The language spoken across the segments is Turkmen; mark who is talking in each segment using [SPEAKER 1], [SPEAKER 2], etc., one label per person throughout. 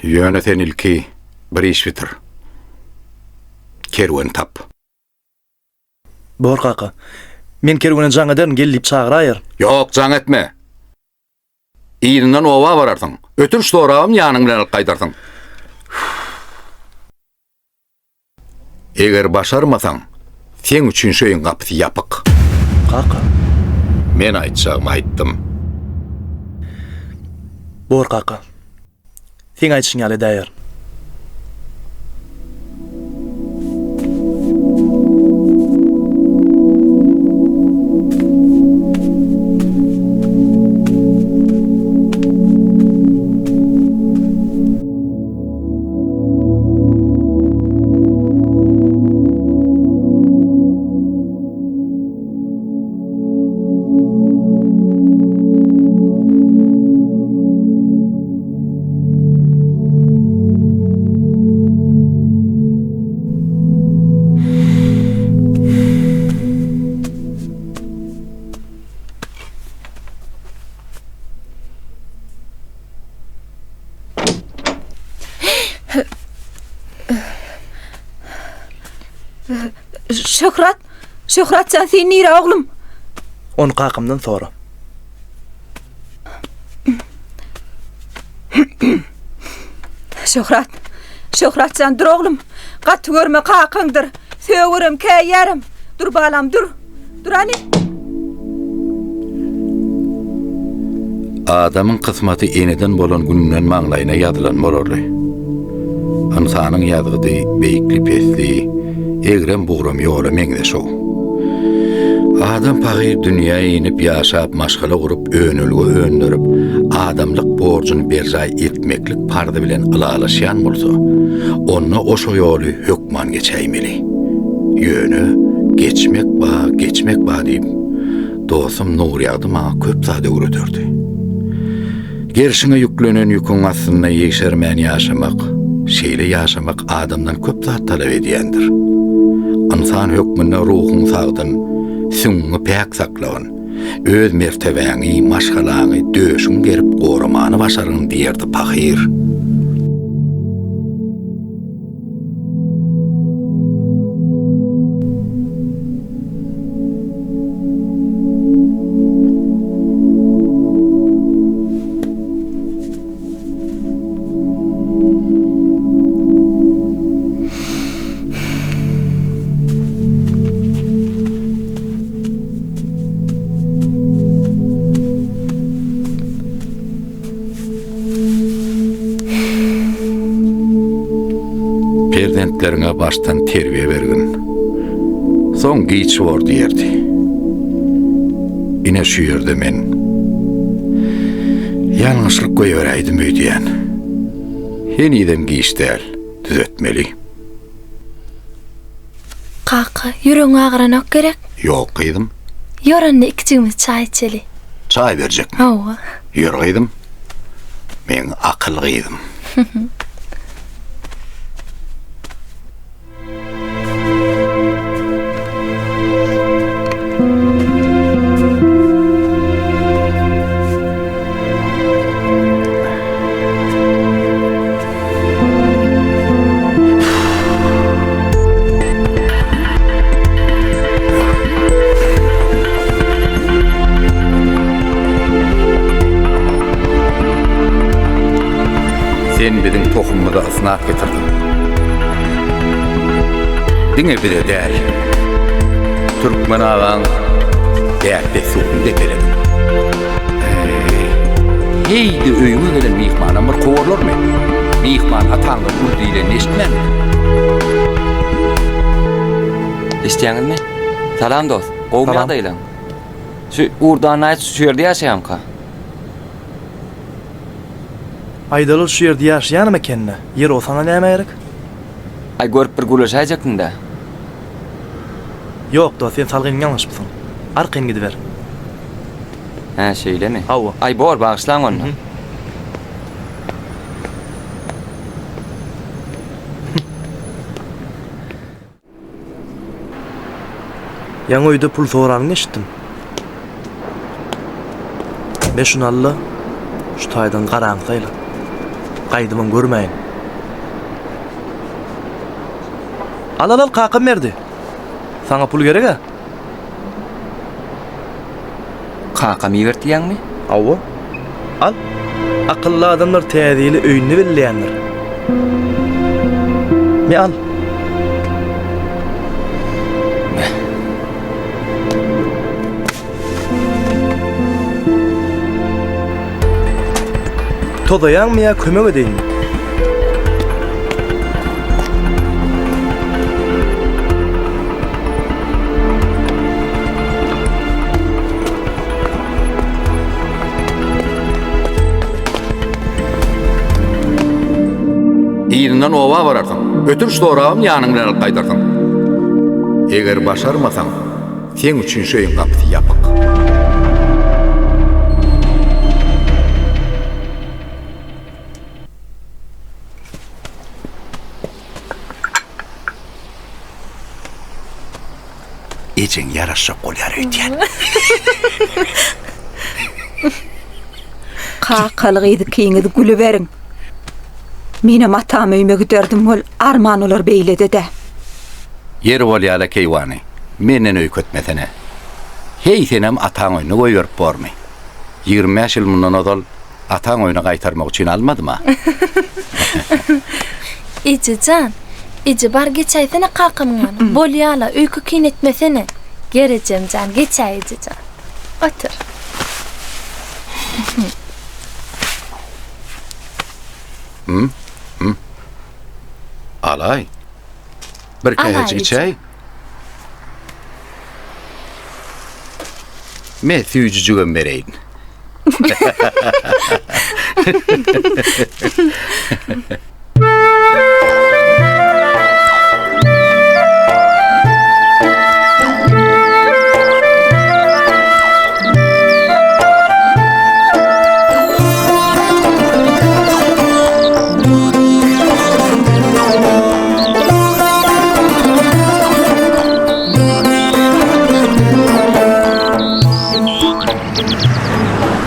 [SPEAKER 1] Ýöne sen ilki bir iş bitir. Kerweni tap.
[SPEAKER 2] Bor kaka. Men kerwene jaň ederin, gel diýip çagyraýar.
[SPEAKER 1] Ýok, jaň etme. Yzyndan oba bararsyň. Ötünç sorabam ýanyň bilen alyp gaýdarsyň. Eger başarmasaň, seň üçin şu öýüň gapysy ýapyk.
[SPEAKER 2] Kaka.
[SPEAKER 1] Men aýtjagymy aýtdym.
[SPEAKER 2] Bor kaka. Seň aýdyşyň ýaly edäýerin.
[SPEAKER 3] Şöhrat, Şöhrat jan sen nire oglum?
[SPEAKER 2] Ony kakamdan sora.
[SPEAKER 3] Şöhrat, Şöhrat jan dur oglum. Gaty görme kakaňdyr. Sögerem, käýärem. Dur balam dur. Dur hany.
[SPEAKER 1] Adamyň kysmaty eneden bolan gününden maňlaýyna ýazylan bolarly. Ynsanyň ýazgydy beýikli-pesli, egrem-bugram ýola meňzeş-ow. Adam pahyr dünýä inip, ýaşap, maşgala gurup, önelge öndürip, adamlyk borjuny berjaý etmeklik parzy bilen ylalaşýan bolsa, onda oşo ýoly hökman geçäýmeli. Ýöne, geçmek ba, geçmek ba diýip, dostum Nurýagdy maňa köp zat öwrederdi. Gerşiňe ýüklenen ýüküň astynda ýegşermän ýaşamak, şeýle ýaşamak adamdan köp zat talap edýändir. Ynsan hökmünde ruhuň sagdyn, süňňüňi päk saklagyn, öz mertebäňi, maşgalaňy döşüňi gerip goramany başargyn diýerdi pahyr. Perzentleriňe başdan terbiýe bergin. Soň giç bor diýerdi. Ine şu ýerde men ýalňyşlyk goýberäýdim öýdýän. Henizem giç däl, düzetmeli.
[SPEAKER 4] Kaka, ýüregiň agyranok gerek?
[SPEAKER 1] Ýok, gyzym.
[SPEAKER 4] Ýör onda ikijigimiz çaý içeli.
[SPEAKER 1] Çaý berjekmi?
[SPEAKER 4] Hawa.
[SPEAKER 1] Ýör gyzym. Meň akyl gyzym. Sen biziň tohumymyza ysnat getirdiň. Diňe bize däl, türkmen agaň däp-dessuryny depelediň. Heý-de öýüňe gelen myhmanam bir kowarlarmy? Myhman ataňdan uly diýlenini eşitmänmi?
[SPEAKER 5] Eşitýäňizmi? Salam dost. Gowumy ýagdaýlaň? Şu Ugurdan aýt şu ýerde ýaşaýamyka?
[SPEAKER 2] Aýdaly şu ýerde ýaşaýanam ekende. Ýeri o saňa nämä gerek?
[SPEAKER 5] Aý görüp bir gürleşäýjekdim-dä.
[SPEAKER 2] Ýok dost sen salgyňy ýalňyşypsyň. Arkaýyn gidiber.
[SPEAKER 5] Hä, şeýlemi?
[SPEAKER 2] Hawa.
[SPEAKER 5] Aý, bor, bagyşlaň onda.
[SPEAKER 2] Ýaňy öýde pul soranyňy eşitdim. Me şuny al-da, şu taýdan garaňy saýla. Gaýdybam görmäýin. Al al al kakam berdi. Saňa pul gereg-ä?
[SPEAKER 5] Kakam iberdi diýýäňmi?
[SPEAKER 2] Hawa. Al. Akylly adamlar täze ýyly öýünde belleýändir. Me al. Tozaýaňmy ýa kömek edeýinmi?
[SPEAKER 1] Yzyndan oba bararsyň. Ötünç sorabam ýanyň bilen alyp gaýdarsyň. Eger başarmasaň, Seň üçin şu öýüň gapysy ýapyk. Ejeň ýaraşjak bolýar öýdýän.
[SPEAKER 3] Kakaly gyz ikiňiz gülüberiň. Menem atam öýüme giderdim wol arman olar beýlede-dä.
[SPEAKER 1] Ýeri bolýa-la keýwany, menden öýketmesene. Heý, senem ataň öýüne goýberip bormy? 25 ýyl mundan ozal ataň öýüne gaýtarmak üçin almadym-a.
[SPEAKER 4] Eje jan, eje bar geçäýsene kakamyň ýanyna. Bolýa-la, öýke-kine etmesene. Ger ejem jan, geçäý eje jan. Otur.
[SPEAKER 1] Hum, hum. Alaý. Bir kähejik içäý. Me süýjüjigem bereýin.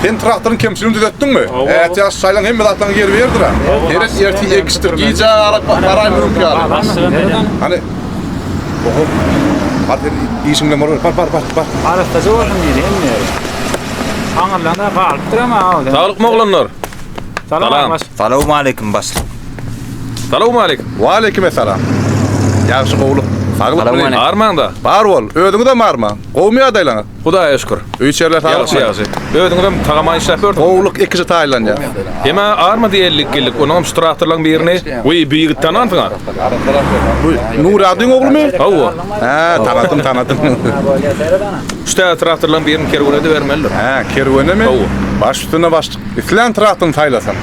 [SPEAKER 6] Sen traktoryň kemçiligini düzetdiňmi? Ätiýaç şaýlaň hemme zatlaryň ýeri bir ýerdir-ä. Seret ertir ekişdir, gijä galyp baraý mümkin ýaly. Hany. Oho. Bar sen işiň bilen boluber. Bar bar bar bar.
[SPEAKER 7] Arassaja bolsun diýdi hemme ýeri. Aňyrlanda galypdyr ama.
[SPEAKER 8] Saglykmy oglanlar?
[SPEAKER 7] Salam.
[SPEAKER 9] Salowmaleýkim başlyk.
[SPEAKER 8] Salowmaleýkim.
[SPEAKER 6] Waleýkim essalam. Ýagşy gowulyk. Saglyk bilen.
[SPEAKER 8] Armaňda.
[SPEAKER 6] Bar bol. Özüňizem armaň. Gowumy ýagdaýlaryňyz?
[SPEAKER 8] Hudaýa şükür.
[SPEAKER 6] Öý içeriler saglykmy?
[SPEAKER 8] Ýagşy ýagşy. Özüňizem tagama işläp ýörsüňizmi?
[SPEAKER 6] Gowulyk ekişe taýlanýar.
[SPEAKER 8] Hemä arma diýellik geldik. Onuňam şu traktorlaryň birini. Wiý, bu ýigit tanansyň-a.
[SPEAKER 6] Bu Nuradyň oglumy?
[SPEAKER 8] Hawa.
[SPEAKER 6] Hä, tanadym, tanadym.
[SPEAKER 8] Şu täze traktorlaryň birini kerwene-de bermelidir.
[SPEAKER 6] Hä, kerwenemi?
[SPEAKER 8] Hawa.
[SPEAKER 6] Baş üstüne başlyk. Islän traktoryny saýlasyn.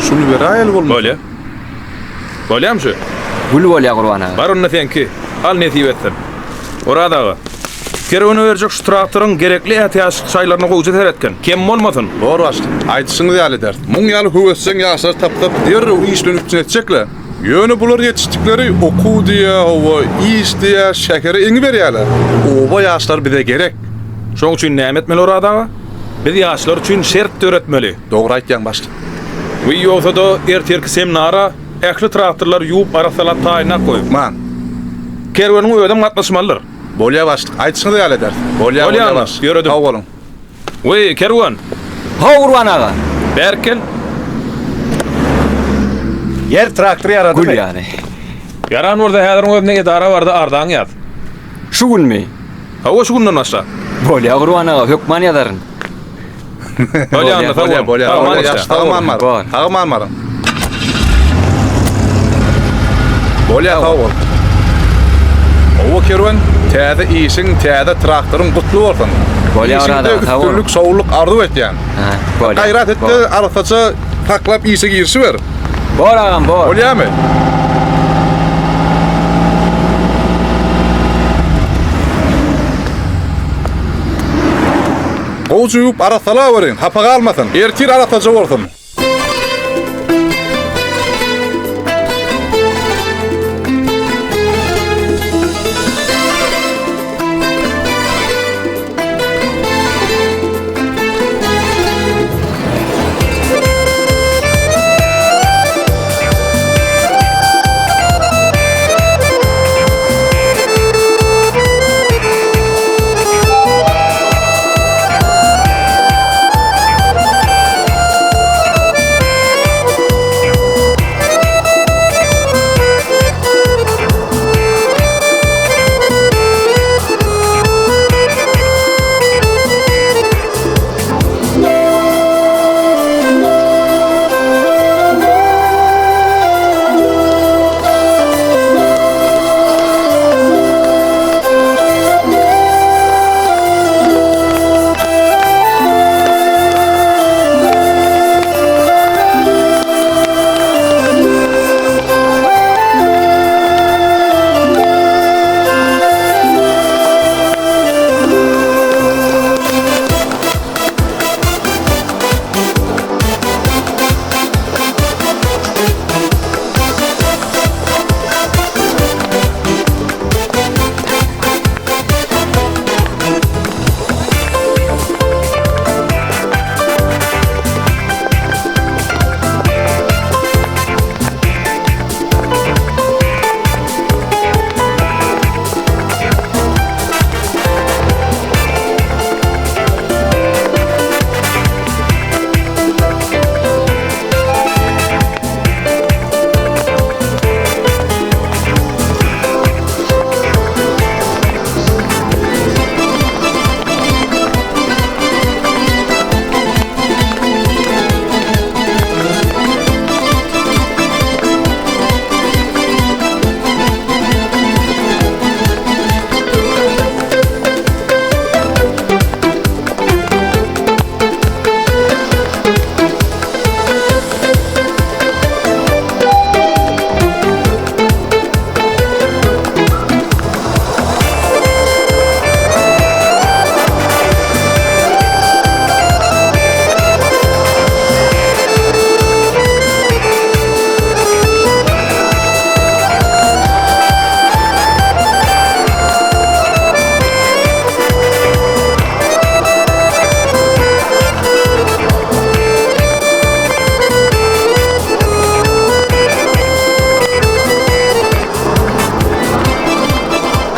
[SPEAKER 6] Şuny beräýeli bolmasa.
[SPEAKER 8] Bolýa. Bolýamy şu?
[SPEAKER 5] Gül bolýa Gurban aga.
[SPEAKER 8] Bar onda seňki. Al nesip etsin. Oraz aga. Kerwene berjek şu traktoryň gerekli ätiýaçlyk şaýlaryna gowja seretgin. Kem bolmasyn.
[SPEAKER 6] Bor başlyk. Aýdyşyňyz ýaly ederis. Muň ýaly höwesjeň ýaşlary tapsak derrew iş bilen üpjün etjek-le. Ýöne bular ýetişdikleri okuw diýýä, hawa, iş diýýä, şähere eňiberýäler. Oba ýaşlary bize gerek.
[SPEAKER 8] Şoň üçin näme etmeli Oraz aga? Biz ýaşlar üçin şert döretmeli.
[SPEAKER 6] Dogry aýtýaň başlyk.
[SPEAKER 8] Wiý ýogsa-da ertirki seminara ähli traktorlary ýuwup arassalap taýynlap goý.
[SPEAKER 6] Hökman.
[SPEAKER 8] Kerweniň özem gatnaşmalydyr.
[SPEAKER 6] Bolýa başlyk. Aýdyşyňyz ýaly ederis. Bolýa, bolýa başlyk.
[SPEAKER 8] Ýöredim.
[SPEAKER 6] Sag boluň.
[SPEAKER 8] Wiý, Kerwen.
[SPEAKER 5] Haw Gurban aga.
[SPEAKER 8] Bärik gel.
[SPEAKER 9] Ýer traktor ýaradymy?
[SPEAKER 5] Gül ýaly.
[SPEAKER 8] Ýaran bolsa häziriň özünde edara barda arzaňy ýaz.
[SPEAKER 5] Şu günmi?
[SPEAKER 8] Hawa şu günden başla.
[SPEAKER 5] Bolýa Gurban aga, hökman ýazaryn.
[SPEAKER 8] Bolýa onda sag
[SPEAKER 6] Bolýa,
[SPEAKER 8] bol.
[SPEAKER 6] bolýa.
[SPEAKER 8] Sag
[SPEAKER 6] Bolýa,
[SPEAKER 8] bol.
[SPEAKER 6] ýagşy sag aman baryň.
[SPEAKER 5] Bor.
[SPEAKER 6] Sag aman baryň. Bolýa, sag bol. Hawa Kerwen, täze işiň, täze traktoryň gutly bolsun.
[SPEAKER 5] Bolýa
[SPEAKER 6] Işiňde
[SPEAKER 5] Oraz aga, sag bol.
[SPEAKER 6] üstünlik, şowluk arzuw etýän.
[SPEAKER 5] Ha, bolýa.
[SPEAKER 6] Gaýrat et-de, arassaça saklap işe girişiber.
[SPEAKER 5] Bor agam, bor.
[SPEAKER 6] Bolýamy? Gowja ýuwup arassalaweriň, hapa galmasyn. Ertir arassaja bolsun.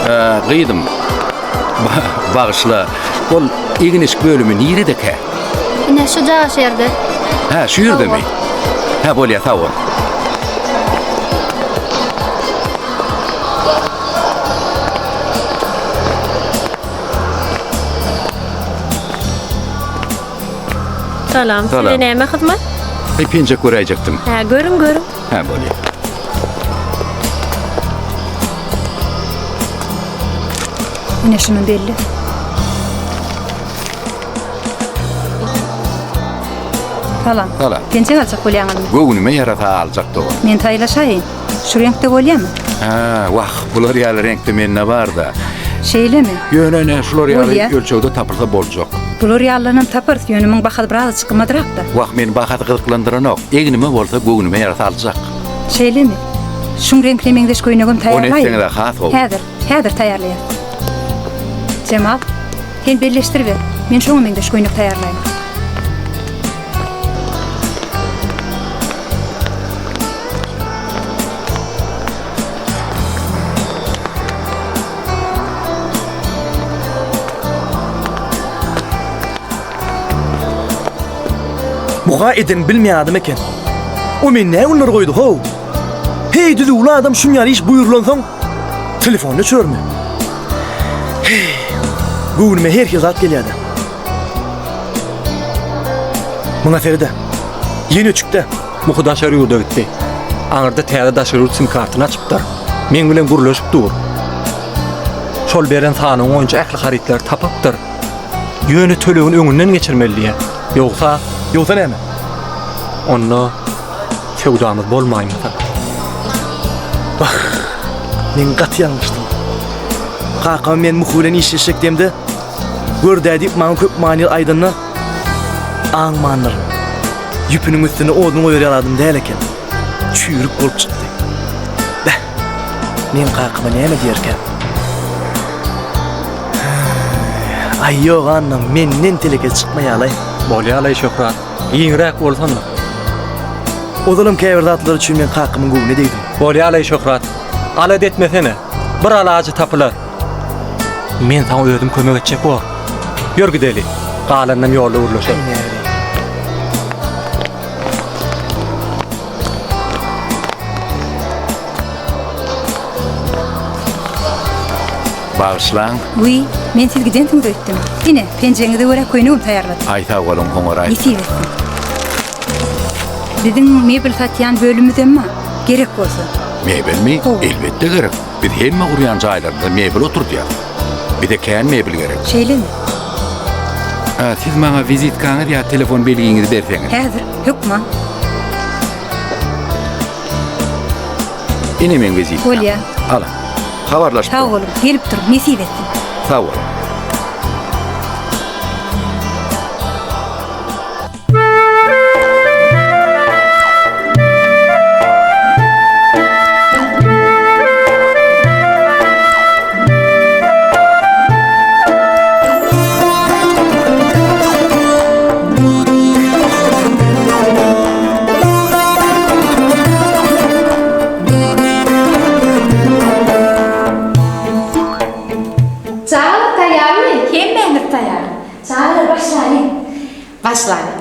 [SPEAKER 1] Gyzym, bagyşla, ol egin-eşik bölümi niredekä?
[SPEAKER 4] Ine, şu jaş ýerde.
[SPEAKER 1] Hä, şu ýerdemi? Hä, bolýa, sag bol.
[SPEAKER 10] Salam, size näme hyzmat?
[SPEAKER 1] Aý, penjek göräýjekdim.
[SPEAKER 10] Hä, görüň, görüň.
[SPEAKER 1] Hä, bolýa.
[SPEAKER 3] Ine şuny belli. Salam.
[SPEAKER 1] Salam.
[SPEAKER 3] Penjek aljak bolýaňyzmy?
[SPEAKER 1] Göwnüme ýarasa aljak dogan.
[SPEAKER 3] Men saýlaşaýyn. Şu reňkde bolýamy?
[SPEAKER 1] Hä, wah, bular ýaly reňkde mende bar-da.
[SPEAKER 3] Şeýlemi?
[SPEAKER 1] Ýöne ine, şular ýaly
[SPEAKER 3] Bolýa.
[SPEAKER 1] ölçegde tapylsa boljak.
[SPEAKER 3] Bular ýalylarynam taparys, ýöne muň bahasy birazajyk gymmadrakda.
[SPEAKER 1] Wah, meni bahasy gyzyklandyranok. Egnime bolsa göwnüme ýarasa aljak.
[SPEAKER 3] Şeýlemi? Şuň reňkine meňzeş köýnegem
[SPEAKER 1] Ony
[SPEAKER 3] taýýarlaýyn.
[SPEAKER 1] etseňiz-ä has gowy.
[SPEAKER 3] Häzir, häzir taýýarlaýan. Jemal, sen belleşdiriber. Men şoňa meňzeş köýnek taýýarlaýyn.
[SPEAKER 2] Muha eden bilmeýän adam eken. O meni nä günler goýdy how? Heý düzüwli adam şun ýaly iş buýrulansoň telefonyny öçürermi? Heý, göwnüme her hili zat gelýärdi. Muňa seredä. Ýene öçükde.
[SPEAKER 11] Muhy daşary ýurda gitdi. Aňyrda täze daşary ýurt sim kartyny açypdyr. Meň bilen gürleşip dur. Şol beren sanawyň boýunça ähli harytlary tapypdyr. Ýöne tölegini öňünden geçirmeli diýýär. Ýogsa...
[SPEAKER 2] Ýogsa näme?
[SPEAKER 11] Onda söwdamyz bolmaýmasa.
[SPEAKER 2] Wah, men gaty ýalňyşdym. Kakam men Muhy bilen işleşjek diýemde, Gör-dä diýip maňa köp manyly aýdanyna aňmandyryn. Ýüpüniň üstüne odun goýar ýaly adam däl eken. Çüýrük bolup çykdy. Beh, men kakama näme diýerkäm? Aý ýok Annam, menden teleke çykmaýa-laý.
[SPEAKER 11] Bolýa-laý Şöhrat, giňräk bolsana.
[SPEAKER 2] Ozalam käbir zatlar üçin men kakamyň göwnüne degdim.
[SPEAKER 11] Bolýa-laý Şöhrat, alada etmesene, bir alajy tapylar. Men saňa özüm kömek etjek bor. Ýör gideli. Galanynam ýolda gürleşeris.
[SPEAKER 1] Bagyşlaň.
[SPEAKER 3] Wiý, men siz gidensiňiz öýtdüm. Ine, penjegiňize görä köýnegem taýýarladym.
[SPEAKER 1] Aý sag boluň, oňaraý.
[SPEAKER 3] Nesip etsin. Biziň mebel satýan bölümimizem bar, gerek bolsa.
[SPEAKER 1] Mebelmi?
[SPEAKER 3] Hawa.
[SPEAKER 1] Elbetde gerek. Biz hemme gurýan jaýlarymyza mebel oturdýas. Bize kän mebel gerek.
[SPEAKER 3] Şeýlemi?
[SPEAKER 1] Siz maňa wizitkaňyz ýa telefon belgiňizi berseňiz.
[SPEAKER 3] Häzir, hökman.
[SPEAKER 1] Ine meň wizitkam.
[SPEAKER 3] Bolýa.
[SPEAKER 1] Alyň. Habarlaşyp
[SPEAKER 3] Sag
[SPEAKER 1] duruň.
[SPEAKER 3] boluň, gelip duruň, nesip etsin.
[SPEAKER 1] Sag boluň.
[SPEAKER 12] Çagalar taýýarmy? Hemmämiz taýýar. Çagalar başlalyň. Başlalyň.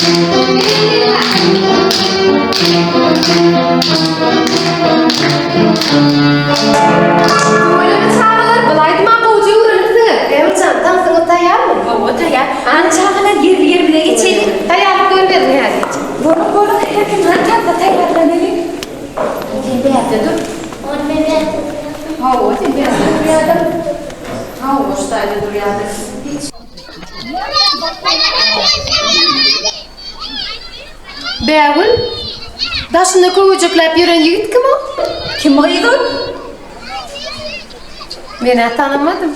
[SPEAKER 12] Tüweleme çagalar, bul aýdyma gowja öwrenipsiňiz. Bägüljan, tansyňyz taýýarmy?
[SPEAKER 13] Hawa, taýýar. Hany çagalar, ýerli-ýerimize geçeliň.
[SPEAKER 12] Taýýarlyk görmeliň häzir.
[SPEAKER 13] Boluň, boluň, her kim hany tansa taýýarlanalyň. Sen bärde dur.
[SPEAKER 10] Ony men bärde durýardym.
[SPEAKER 12] Hawa, sen bärde durýardyň. Hawa, şu taýda durýardyň. Hiç. Bägül, daşynda köwejekläp ýören ýigit kim o?
[SPEAKER 3] Kim gyz ol?
[SPEAKER 12] Men-ä tanamadym.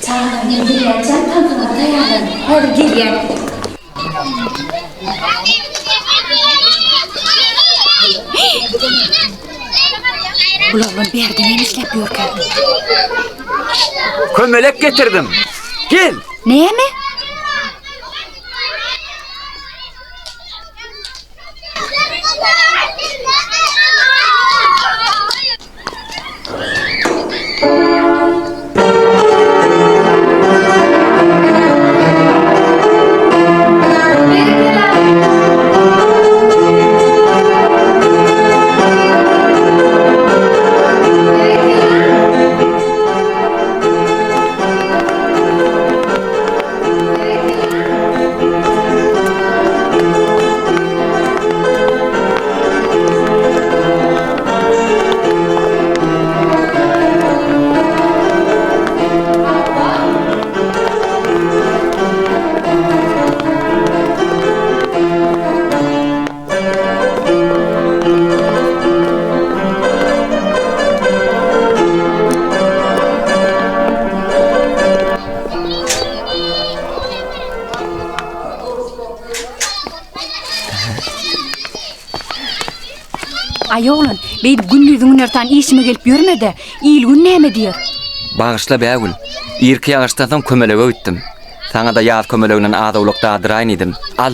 [SPEAKER 13] Çagalar, men gelýänçäm tansyňyza taýýarlanyň. Häzir gelýän. Bul oglan bärde näme işläp ýörkä?
[SPEAKER 5] Kömelek getirdim. Gel.
[SPEAKER 13] Näme? Aý oglan, beýdip gündiziň günortan işime gelip ýörme-de, il-gün näme diýer?
[SPEAKER 5] Bagyşla Bägül, irki ýagyşdan soň kömelege gitdim. Saňa-da ýaz kömeleginden az-owlak dadyraýyn diýdim. Al,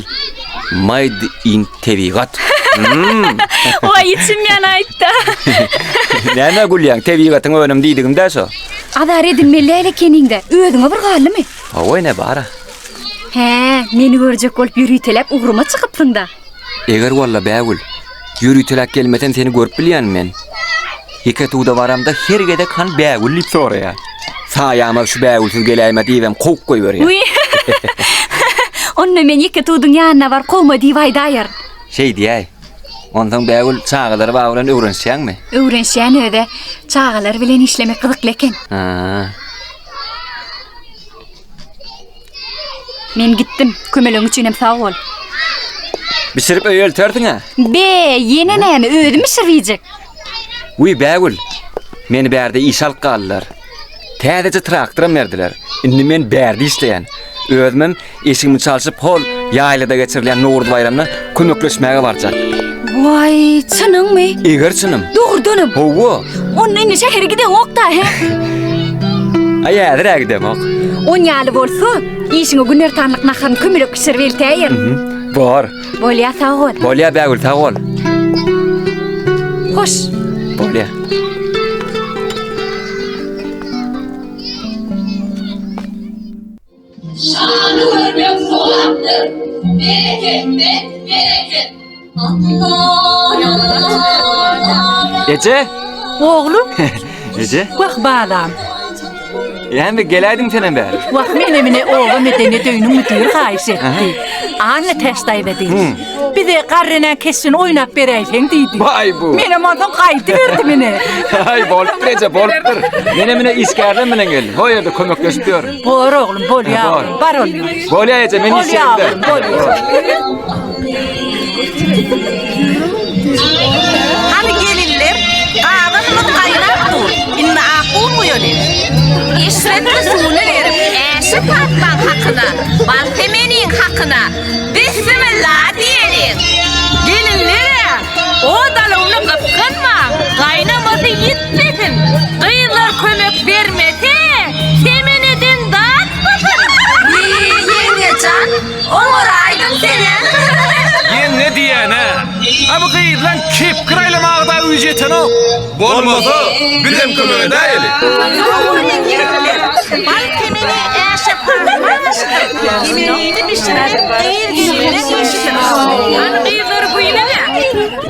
[SPEAKER 5] made in tebigat.
[SPEAKER 13] Waý, içim ýanaýtda.
[SPEAKER 5] Nämä gülýäň, tebigatyň önümi diýdigim-dä şo.
[SPEAKER 13] Azar edinmeli däl ekeniň-dä, özüňe bir galdymy?
[SPEAKER 5] Hawa ene, bar-a.
[SPEAKER 13] Hä, meni görjek bolup ýöriteläp ugruma çykypsyň-da.
[SPEAKER 5] Eger walla Bägül, ýöriteläp gelmesem seni görüp bilýänmi men? Ýeketuda baramda her gezek hany Bägül diýip soraýar. Saýamaz şu Bägülsiz geläýme diýibem kowup goýberýär.
[SPEAKER 13] Wiý. Onda men Ýeketudyň ýanyna bar kowma diýip aýdaýaryn.
[SPEAKER 5] Şeý diýäý. Onsoň Bägül çagalary bar bilen öwrenişýäňmi?
[SPEAKER 13] Öwrenişýän öz-ä. Çagalar bilen işlemek gyzykly eken.
[SPEAKER 5] Ha.
[SPEAKER 13] Men gitdim. Kömelegiň üçinem sag bol.
[SPEAKER 5] Bişirip öýe eltersiň-ä.
[SPEAKER 13] Be, ýene näme, özüm bişirip iýjek.
[SPEAKER 5] Wiý, Bägül, meni bärde işe alyp galdylar. Täzeje traktoram berdiler. Indi men bärde işleýän. Özümem eşigimi çalşyp hol ýaýlada geçirilýän Nowruz baýramyna kömekleşmäge barjak.
[SPEAKER 13] Waý, çynyňmy?
[SPEAKER 5] Eger çynym.
[SPEAKER 13] Dogrudanam.
[SPEAKER 5] Hawa.
[SPEAKER 13] Onda indi şähere gideňok-da, hä?
[SPEAKER 5] Aý, häzir-ä gidemok.
[SPEAKER 13] On ýaly bolsa, işiňe günortanlyk naharyny kömelek bişirip eltäýerin.
[SPEAKER 5] Bor.
[SPEAKER 13] Bolýa, sag bol.
[SPEAKER 5] Bolýa, Bägül, sag bol.
[SPEAKER 13] Hoş.
[SPEAKER 5] Bolýa.
[SPEAKER 14] Şany görmek sogapdyr, bereketden bereket.
[SPEAKER 5] Eje!
[SPEAKER 3] Oglum.
[SPEAKER 5] Eje.
[SPEAKER 3] Wah balam.
[SPEAKER 5] Näme geläýdiň senem bäri?
[SPEAKER 3] Wah menem ine oba medeniýet öýüniň müdiri haýyş etdi. Anna Täç daýza diýdi. Bize garrynäň keşbini oýnap beräýseň diýdi.
[SPEAKER 5] Baý bu.
[SPEAKER 3] Menem onsoň gaýdyberdim ine.
[SPEAKER 5] Aý bolupdyr eje bolupdyr. Menem ine işgärler bilen geldim. O ýerde kömekleşip ýörün.
[SPEAKER 3] Bor oglum bolýa oglum bar onda.
[SPEAKER 5] Bolýa eje men iş ýerimde.
[SPEAKER 3] Bolýa oglum bolýa.
[SPEAKER 15] Hany gelinler, gazanymyz gaýnap dur. Indi ak un guýalyň. Eşretli suwuny berip, Äşe Patmaň hakyna, Balsemeniň hakyna Bissimilla diýeliň. Gelinler-ä, ot alawuny gysganmaň, gaýnamasy ýitmesin. Gyzlar kömek bermese, semeneden datmasyn. Wiý, ýeňňe jan, Oňaraýdyň sen-ä.
[SPEAKER 8] Ýeňňe diýýän-ä. A bu gyzlaň kepgir aýlamaga-da güýji ýetenok.
[SPEAKER 6] Bolmasa, bizem kömek edäýeli.
[SPEAKER 15] Sag boluň, ýigitler. Bal kemini Äşe Patma. ýaşydyr. Emenini bişirmek gyz-geliniň işidir. Hany gyzlar güýlene.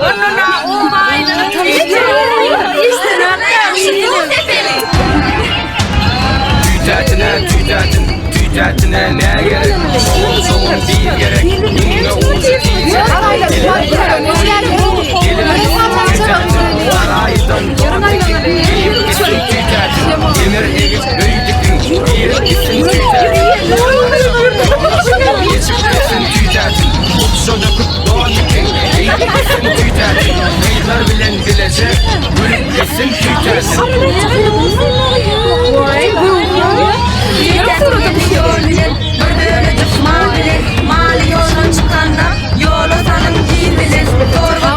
[SPEAKER 15] Ondan-a oba aýlanyp Suw sepeli.
[SPEAKER 16] Tüýtätine, tüýtätin, tüýtätine nä gerek? Sogun, sogun bir gerek, iňňe ujy Demir egip öý dikiň, girip gitsin tüýtätin. Geçip gitsin tüýtätin, Gupça döküp don dikiň, geýip gitsin tüýtätin. Gyzlar bilen bileje gülüp gitsin tüýtätin.
[SPEAKER 15] Bir bölejik mal bilen Maly ýoldan çykanda Ýola salyň il bilen Torba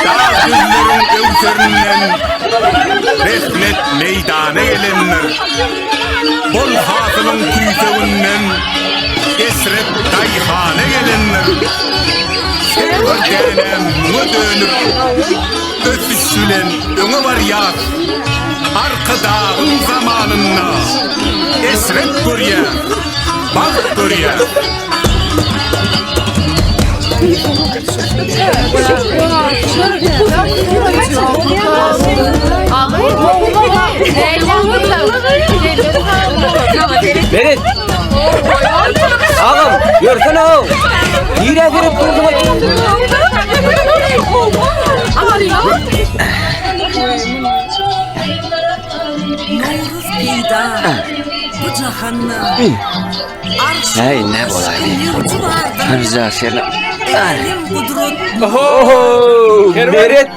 [SPEAKER 17] Dag düzleriň öwserinden Rehnet meýdana gelendir. Bol hasylyň küýseginden Esrep daýhana gelendir. Her bir däne müňe dönüp, Ösüş bilen öňe barýas. Arkadagyň zamanynda Eşret görýäs, bagt görýäs.
[SPEAKER 5] Meret! Agam, ýörsene-ow! Nirä serep durduň?
[SPEAKER 18] Nowruz peýda bu jahanda.
[SPEAKER 5] Äý, ne bolaýdy? Hanja şeýle. Oho! Meret!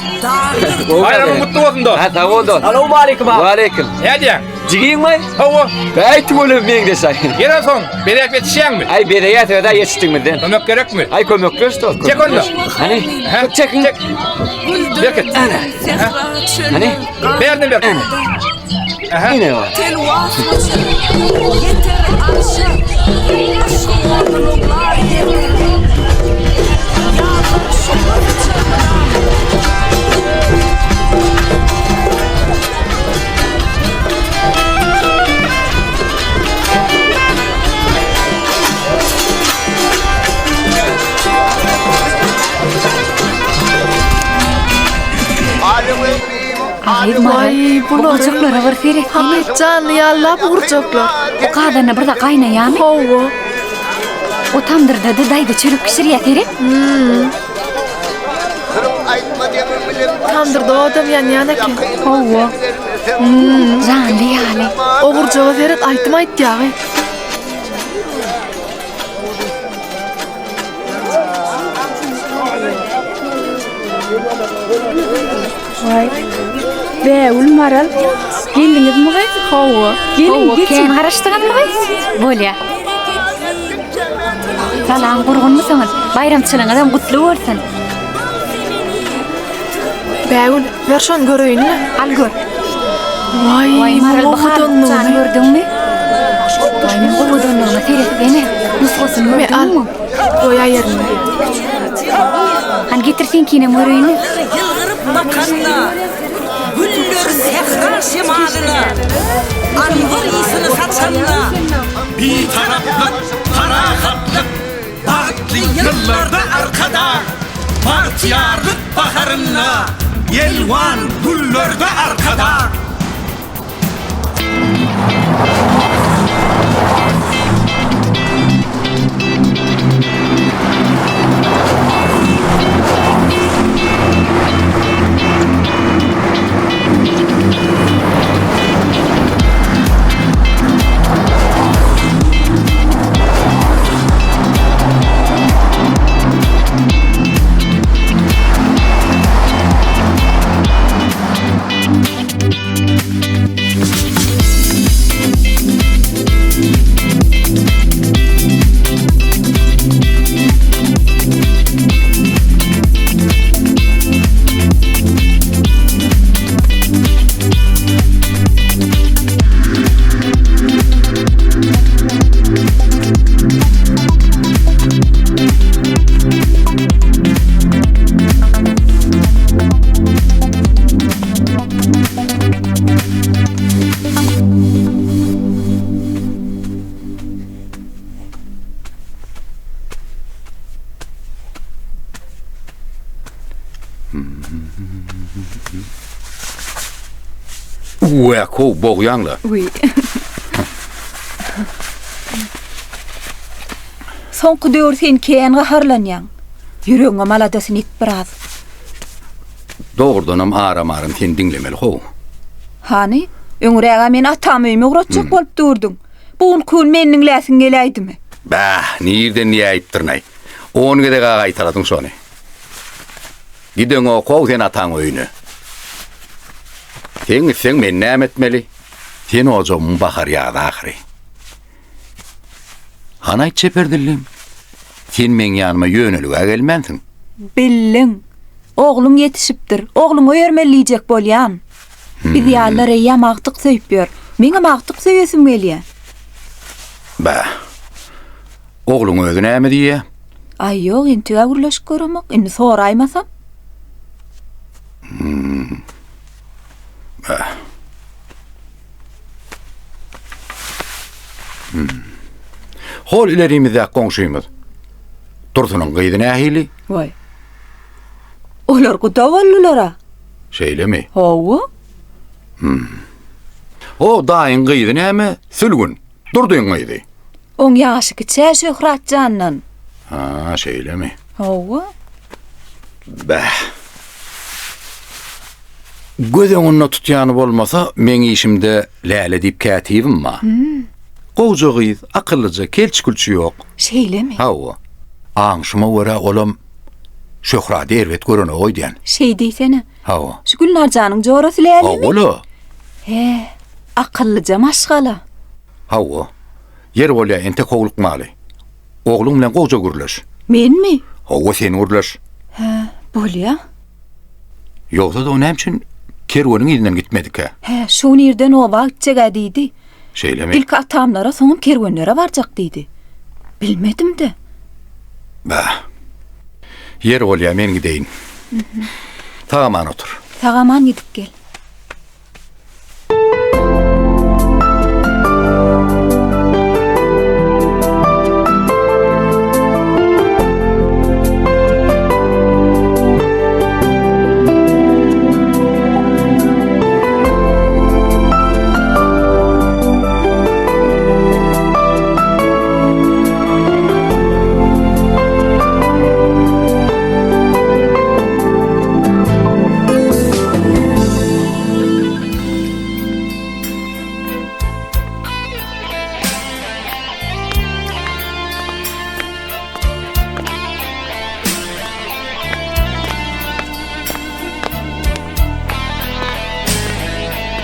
[SPEAKER 8] Baýramyň gutly bolsun dost.
[SPEAKER 5] Ha, sag bol dost.
[SPEAKER 2] Salowmaleýkim aga.
[SPEAKER 5] Waleýkim.
[SPEAKER 8] Nädýäň?
[SPEAKER 5] Jigiňmi?
[SPEAKER 8] Hawa.
[SPEAKER 5] Bäý tüweleme meňzeş aý.
[SPEAKER 8] Ýere soň, bezäp ýetişýäňmi?
[SPEAKER 5] Aý, bezeýäs öz-ä ýetişdigimizden.
[SPEAKER 8] Kömek gerekmi?
[SPEAKER 5] Aý, kömekleş dost.
[SPEAKER 8] Çek onda.
[SPEAKER 5] Hany? Çekiň.
[SPEAKER 8] Çek. Berkit.
[SPEAKER 5] Ana. Hany?
[SPEAKER 8] Bärden berkit. Aha.
[SPEAKER 5] Ine bar.
[SPEAKER 4] Waý,
[SPEAKER 13] Bu gurjaklara bir seretsene.
[SPEAKER 12] Hakyt janly ýaly-la bu gurjaklar.
[SPEAKER 13] O gazanda bir zat gaýnaýarmy?
[SPEAKER 12] Hawa.
[SPEAKER 13] O tamdyrda-da daýza çörek bişirýär, seret.
[SPEAKER 12] Hmm. Tamdyrda odam ýanýan eken.
[SPEAKER 13] Hawa.
[SPEAKER 12] Hmm.
[SPEAKER 13] Janly ýaly.
[SPEAKER 12] O gurjaga seret, aýdym aýtýar.
[SPEAKER 19] Waý. Bägül Maral, geldiňizmi gyz? Hawa. Geliň,
[SPEAKER 13] Hawa,
[SPEAKER 19] geçiň.
[SPEAKER 13] kän garaşdyňyzmy gyz? Bolýa. Salam, gurgunmysyňyz? Baýramçylygyňyzam gutly bolsun.
[SPEAKER 12] Bägül, ber şony göreýin-le.
[SPEAKER 13] Al gör.
[SPEAKER 12] Waý,
[SPEAKER 13] Waý, Maral, bu
[SPEAKER 12] owadanlygyny.
[SPEAKER 13] halyçany gördüňmi? Waý, men owadanlygyna seretsene. Nusgasyny
[SPEAKER 12] Me, al.
[SPEAKER 13] gördüňmi?
[SPEAKER 12] Goýaý ýerinde.
[SPEAKER 13] Hany getir seňkinem göreýin.
[SPEAKER 18] Ýylgyryp bakanda, Güller sähra şemalyna, Anbar ysyny saçanda.
[SPEAKER 17] Bitaraplyk, parahatlyk, bagtly ýyllarda Arkadag, Bagtyýarlyk baharynda, elwan güllerde Arkadag.
[SPEAKER 1] Uwäkow, bogýaň-la.
[SPEAKER 3] Wiý. Soňky döwür sen kän gaharlanýaň. Ýüregiňem aladasyny et biraz.
[SPEAKER 1] Dogrudanam aram-aram seni diňlemeli how.
[SPEAKER 3] Hany, öňräg-ä meni atam öýüme ugratjak bolup durduň. Bu günki gün meni diňläsiň geläýdimi?
[SPEAKER 1] Bäh, nirden diýäýipdirin-aý. On gezeg-ä gaýtaladyň şony. Gideňok-ow sen ataň öýüne. Sen gitseň men näme etmeli? Sen ojagymyň bahar-ýazy ahyry. Hany aýt çeper dillim. Sen meň ýanyma ýönelige gelmänsiň.
[SPEAKER 3] Bildiň. Ogluň ýetişipdir. Ogluňa öýermeli diýjek bolýan. Biz ýalylar eýýäm agtyk söýüp ýör. Meňem agtyk söýesim gelýä.
[SPEAKER 1] Bäh. Ogluň özi näme diýýä?
[SPEAKER 3] Aý ýok, entig-ä gürleşip göremok. Indi soraýmasam.
[SPEAKER 1] Hmm. Bäh. Hmm. Hol ilerimizdäki goňşymyz. Dursunyň gyzy nähili?
[SPEAKER 3] Waý. Olar guda boldular-a.
[SPEAKER 1] Şeýlemi?
[SPEAKER 3] Hawa.
[SPEAKER 1] Hmm. O daýyň gyzy näme? Sülgün. Durdyň gyzy.
[SPEAKER 3] Oň ýaşy kiçä Şöhrat jandan.
[SPEAKER 1] Ha, şeýlemi?
[SPEAKER 3] Hawa.
[SPEAKER 1] Bäh. Göz öňünde tutýany bolmasa, meň işimde Läle diýip kätibim bar.
[SPEAKER 3] Hmm.
[SPEAKER 1] Gowja gyz, akyllyja, kelç-külçi ýok.
[SPEAKER 3] Şeýlemi?
[SPEAKER 1] Hawa. Aňşyma görä olam Şöhrady erbet görenok öýdýän.
[SPEAKER 3] Şeý diýsene.
[SPEAKER 1] Hawa.
[SPEAKER 3] Şu Gülnarjanyň jorasy Lälemi?
[SPEAKER 1] Hawa-la.
[SPEAKER 3] He, akyllyja maşgala.
[SPEAKER 1] Hawa. Ýer bolýa, entek howlukmaly. Ogluň bilen gowja gürleş.
[SPEAKER 3] Menmi?
[SPEAKER 1] Hawa, sen gürleş.
[SPEAKER 3] Hä, bolýa.
[SPEAKER 1] Ýogsa-da o näme üçin kerweniň yzyndan gitmedikä?
[SPEAKER 3] Hä, şu gün irden oba gitjeg-ä diýdi.
[SPEAKER 1] Şeýlemi?
[SPEAKER 3] Ilki atamlara, soňam kerwenlere barjak diýdi. Bilmedim-de.
[SPEAKER 1] Bäh. Ýer bolýa, men gideýin. Sag-aman otur.
[SPEAKER 3] Sag-aman gidip gel.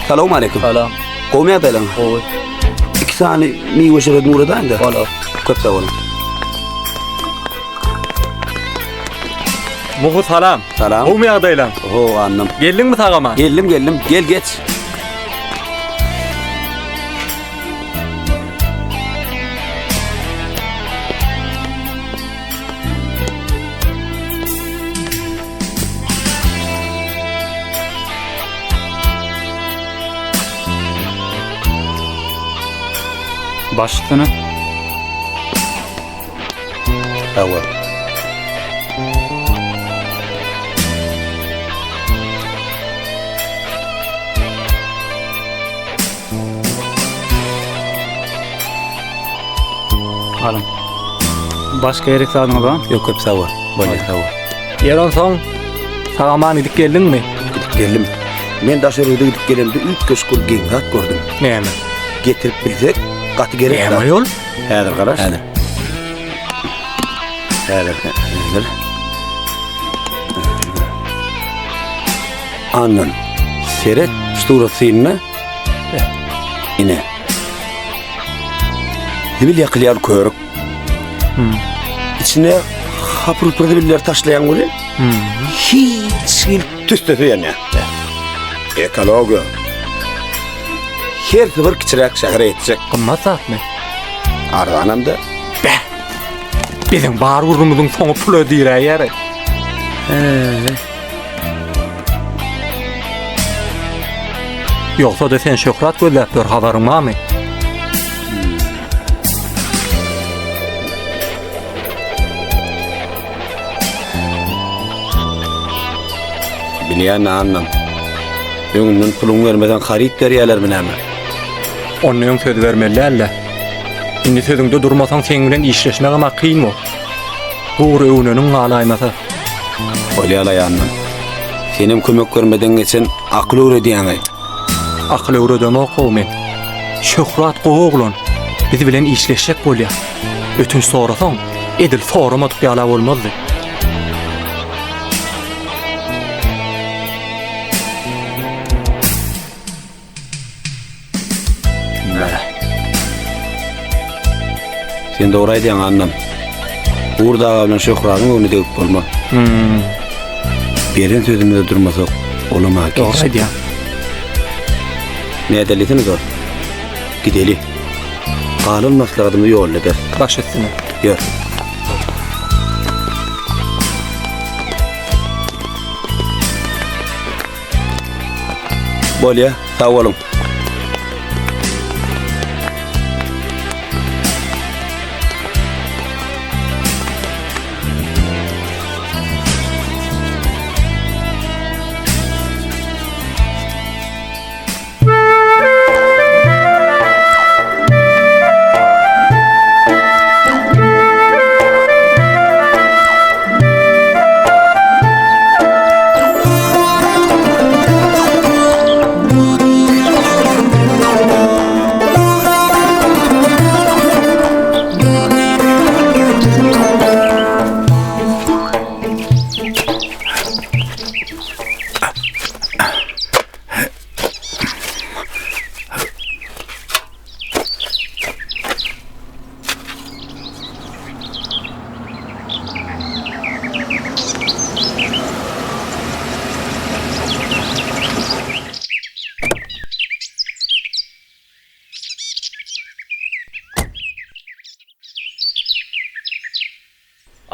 [SPEAKER 20] Salam aleyküm. Salam. Gowy ýagdaýlaryň? Gowy. Iki sany miwe şerbetini ugradaýyn-da. Bolar. Köp sag boluň.
[SPEAKER 11] Muhy salam.
[SPEAKER 20] Salam.
[SPEAKER 11] Gowmy ýagdaýlaň?
[SPEAKER 20] Ho, annam.
[SPEAKER 11] Geldiňmi sag-aman?
[SPEAKER 20] Geldim, geldim. Gel geç.
[SPEAKER 7] Baş üstüne.
[SPEAKER 20] Sag bol.
[SPEAKER 7] Alyň. Başga gerek zadyňyz barmy?
[SPEAKER 20] Ýok, köp sag bol. Bolýar, sag bol.
[SPEAKER 11] Ýer onsoň sag-aman gidip geldiňmi?
[SPEAKER 20] Gidip geldim. Men daşary ýurda gidip gelemde üýtgeşik bir geň zat gördüm.
[SPEAKER 11] Näme?
[SPEAKER 20] Getirip bilsek, gaty gerek
[SPEAKER 11] Näme ýol?
[SPEAKER 20] Häzir garaş. Häzir. Häzir, häzir. Andan. Seret, surat synla. Ine. Zibil ýakylýan körük.
[SPEAKER 11] Hmm.
[SPEAKER 20] İçine hapur-hupur zibiller taşlaýan weli.
[SPEAKER 11] Hmm.
[SPEAKER 20] Hiç hil tüssesi ýanýar. Ekologiýa. Hersi bir kiçiräk şähere ýetjek.
[SPEAKER 11] Gymmat zatmy?
[SPEAKER 20] Arzanam da.
[SPEAKER 11] Beh. Biziň bar gürrüňimiziň soňy pula diräýär.
[SPEAKER 20] He.
[SPEAKER 11] Ýogsa-da sen şöhrat gözläp ýör, habaryň barmy?
[SPEAKER 20] Bilýän Annam. Öňünden puluňy bermeseň haryt berýälermi näme?
[SPEAKER 11] Onda öň söz bermeli däldi. Indi sözüňde durmasaň seň bilen işleşmegem-ä kyn bor. Gury öwneniň galaýmasa.
[SPEAKER 20] Bolýa-laý Annam. Senem kömek bermeden geçen akyl öwredýäň-aý.
[SPEAKER 11] Akyl öwredemok-ow men. Şöhrat gowy oglan. Biz bilen işleşjek bolýa. Ötünç sorasaň, edil soramadyk ýala bolmazdy.
[SPEAKER 20] Sen dogry aýdýaň Annam. Gurt aga bilen Şöhratyň öňüne degip bolmaz.
[SPEAKER 11] Hmm.
[SPEAKER 20] Beren sözümizde durmasak, olam ha
[SPEAKER 11] Dogry aýdýaň.
[SPEAKER 20] Nädelisini dost. Gideli. Galan maslahatymyzy ýolda eder.
[SPEAKER 11] Baş üstüne.
[SPEAKER 20] Ýör. Bolýa, sag boluň.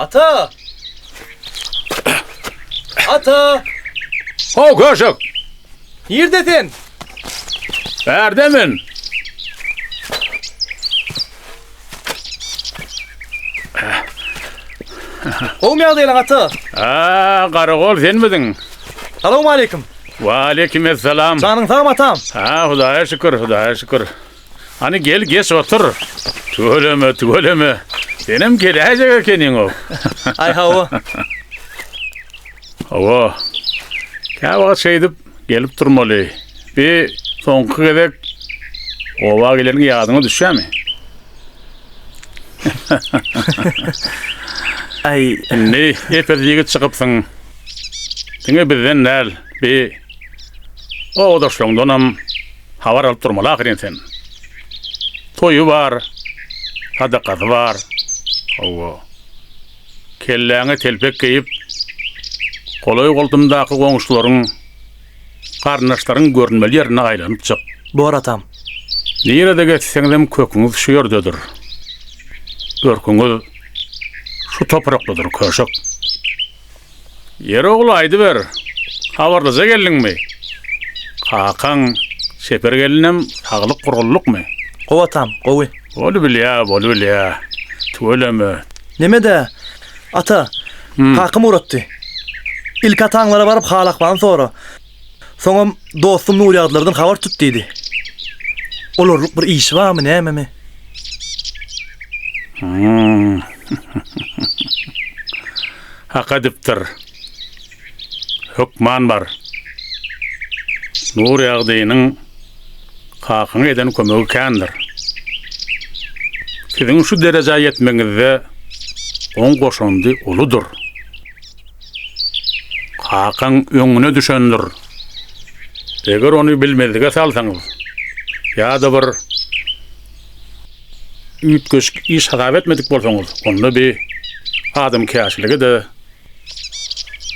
[SPEAKER 2] Ata! Ata!
[SPEAKER 8] Ho, köşek!
[SPEAKER 2] Nirde sen?
[SPEAKER 8] Bärde men.
[SPEAKER 2] Gowmy ýagdaýlaň ata?
[SPEAKER 8] A, Garagol senmidiň?
[SPEAKER 2] Salowmaleýkim.
[SPEAKER 8] Waleýkim essalam.
[SPEAKER 2] Janyň sagmy atam?
[SPEAKER 8] Ha, Hudaýa şükür, Hudaýa şükür. Hany gel geç otur. Tüweleme, tüweleme. Senem geläýjek ekeniň-ow.
[SPEAKER 2] Aý hawa.
[SPEAKER 8] Hawa. Käwagt şeýdip gelip durmaly. Bi soňky gezek oba geleniň ýadyňa düşýärmi?
[SPEAKER 2] Aý.
[SPEAKER 8] Indi epes ýigit çykypsyň. Diňe bizden däl, bi obadaşlaryňdanam Habar alyp durmaly ahyryn sen. Toýy bar, sadakasy bar. Hawa. Kelläňe telpek geýip, golaý-goltumdaky goňşularyň, garyndaşlaryň görünmeli ýerine aýlanyp çyk.
[SPEAKER 2] Bor atam.
[SPEAKER 8] Nirede gezseňizem köküňiz şu ýerdedir. Örküňiz şu toprakdadyr, köşek. Ýeri ogul aýdyber, habarlyja geldiňmi? Kakaň, Çeper gelinem saglyk-gurgunlykmy?
[SPEAKER 2] Gowy atam, gowy.
[SPEAKER 8] Bolubilýä, bolubilýä. Tüweleme.
[SPEAKER 2] Neme-dä, ata, kakam ugratdy. Ilki ataňlara baryp hal-ahwalyny sora. Soňam dostum Nurýagdylardan habar tut diýdi. Olarlyk bir işi barmy, nämemi?
[SPEAKER 8] Hak edipdir. Hökman bar. Nurýagdynyň kakaňa eden kömegi kändir. Siziň şu derejä ýetmegiňizde oň goşandy uludyr. Kakaň öňüne düşendir. Eger ony bilmezlige salsaňyz ýa-da bir üýtgeşik iş hasap etmedik bolsaňyz, onda bi adamkärçilige-de,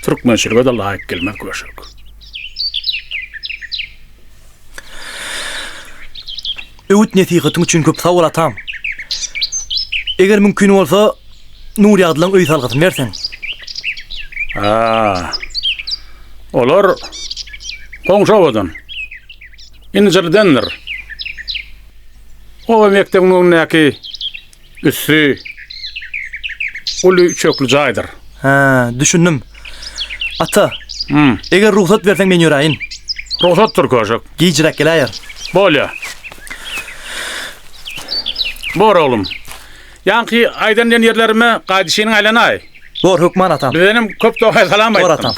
[SPEAKER 8] türkmençilige-de laýyk gelmez köşek.
[SPEAKER 2] Öwüt-nesihatyň üçin köp sag bol, atam. Eger mümkin bolsa, Nurýagdylaň öý salgysyny berseň.
[SPEAKER 8] A, olar goňşy obadan. Injirdendir. Oba mekdebiň öňündäki üsti uly üçekli jaýdyr.
[SPEAKER 2] Hä, düşündim. Ata, Eger rugsat berseň men ýöräýin.
[SPEAKER 8] Rugsatdyr köşek.
[SPEAKER 2] Gijräk geläýer.
[SPEAKER 8] Bolýa. Bor oglum. Ýaňky aýdan diýen ýerlerime gaýdyşynyň aýlanaý.
[SPEAKER 2] Bor hökman atam.
[SPEAKER 8] Bizdenem köp dogaý salam aýtdym.
[SPEAKER 2] Bor atam.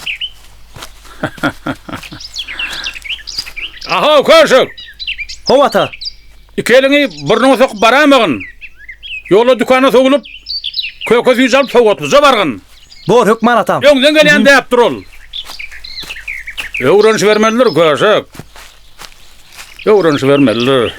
[SPEAKER 8] Ahow köşek.
[SPEAKER 2] How ata.
[SPEAKER 8] Iki eliňi burnuňa sokup baraýmagyn. Ýolda dükana sowulyp, köke süýji alyp sowgatlyja bargyn.
[SPEAKER 2] Bor hökman atam.
[SPEAKER 8] Öňden gelýän däpdir ol. Öwrenişibermelidir köşek. Öwrenişibermelidir.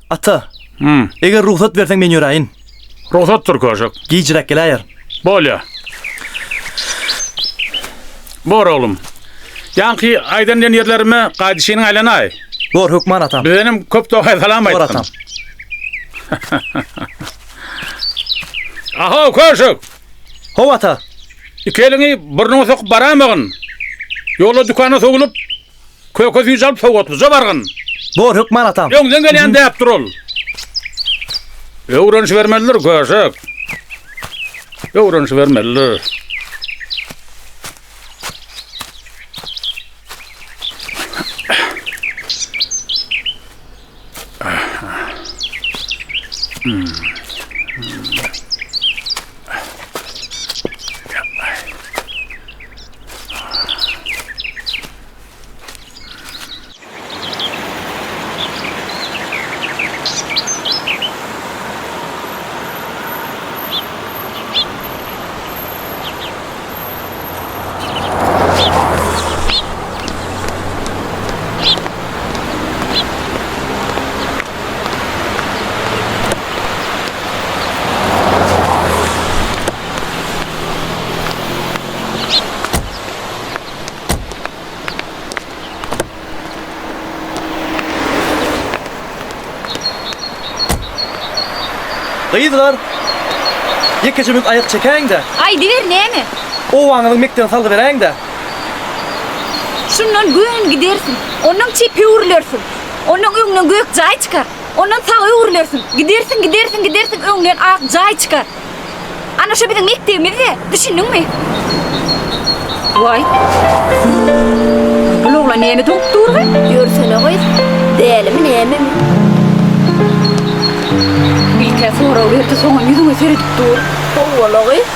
[SPEAKER 2] Ata, eger rugsat berseň men ýöräýin.
[SPEAKER 8] Rugsatdyr köşek.
[SPEAKER 2] Gijräk geläýer.
[SPEAKER 8] Bolýa. Bor oglum. Ýaňky aýdan diýen ýerlerime gaýdyşynyň aýlanaý.
[SPEAKER 2] Bor hökman atam.
[SPEAKER 8] Bizdenem köp dogaý salam aýtgyn.
[SPEAKER 2] Bor atam.
[SPEAKER 8] Ahow köşek.
[SPEAKER 2] How ata.
[SPEAKER 8] Iki eliňi burnuňa sokup baraýmagyn. Ýolda dükana sowulyp, Köke süýji alyp sowgatlyja bargyn.
[SPEAKER 2] Bor hökman atam.
[SPEAKER 8] Öňden gelýän däpdir ol. Öwrenişibermelidir köşek. Öwrenişibermelidir. Hmm.
[SPEAKER 2] Gyzlar! Ýekeje minut aýak çekäýiň-dä.
[SPEAKER 13] Aýdyber näme?
[SPEAKER 2] Obaňyzyň mekdebini salgy beräýiň-dä.
[SPEAKER 13] Şundan göni gidersiň. Onnoň çepe öwrülersiň. Ondan öňden gök jaý çykar. Ondan saga öwrülersiň. Gidersiň, gidersiň, gidersiň, öňden ak jaý çykar. Ana şo biziň mekdebimiz-de, düşündiňmi? Waý. Bul oglan näme doňup dur-gy?
[SPEAKER 10] Ýörsene gyz, dälimi nämemi?
[SPEAKER 13] Ilk-ä sorag berdi, soňam ýüzüňe seredip dur.
[SPEAKER 10] Howwa-la gyz.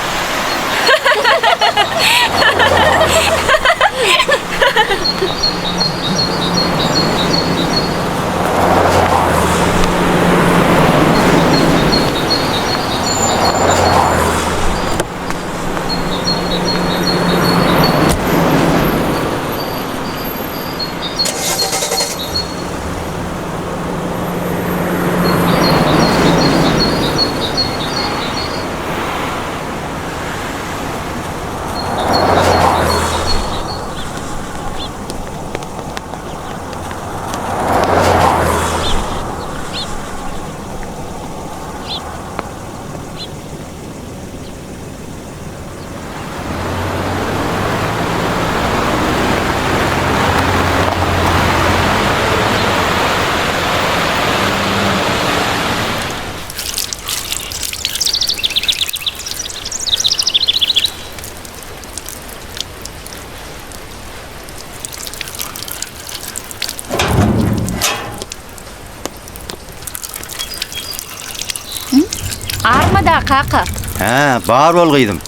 [SPEAKER 13] Arma-da, kaka.
[SPEAKER 9] Hä, bar bol gyzym.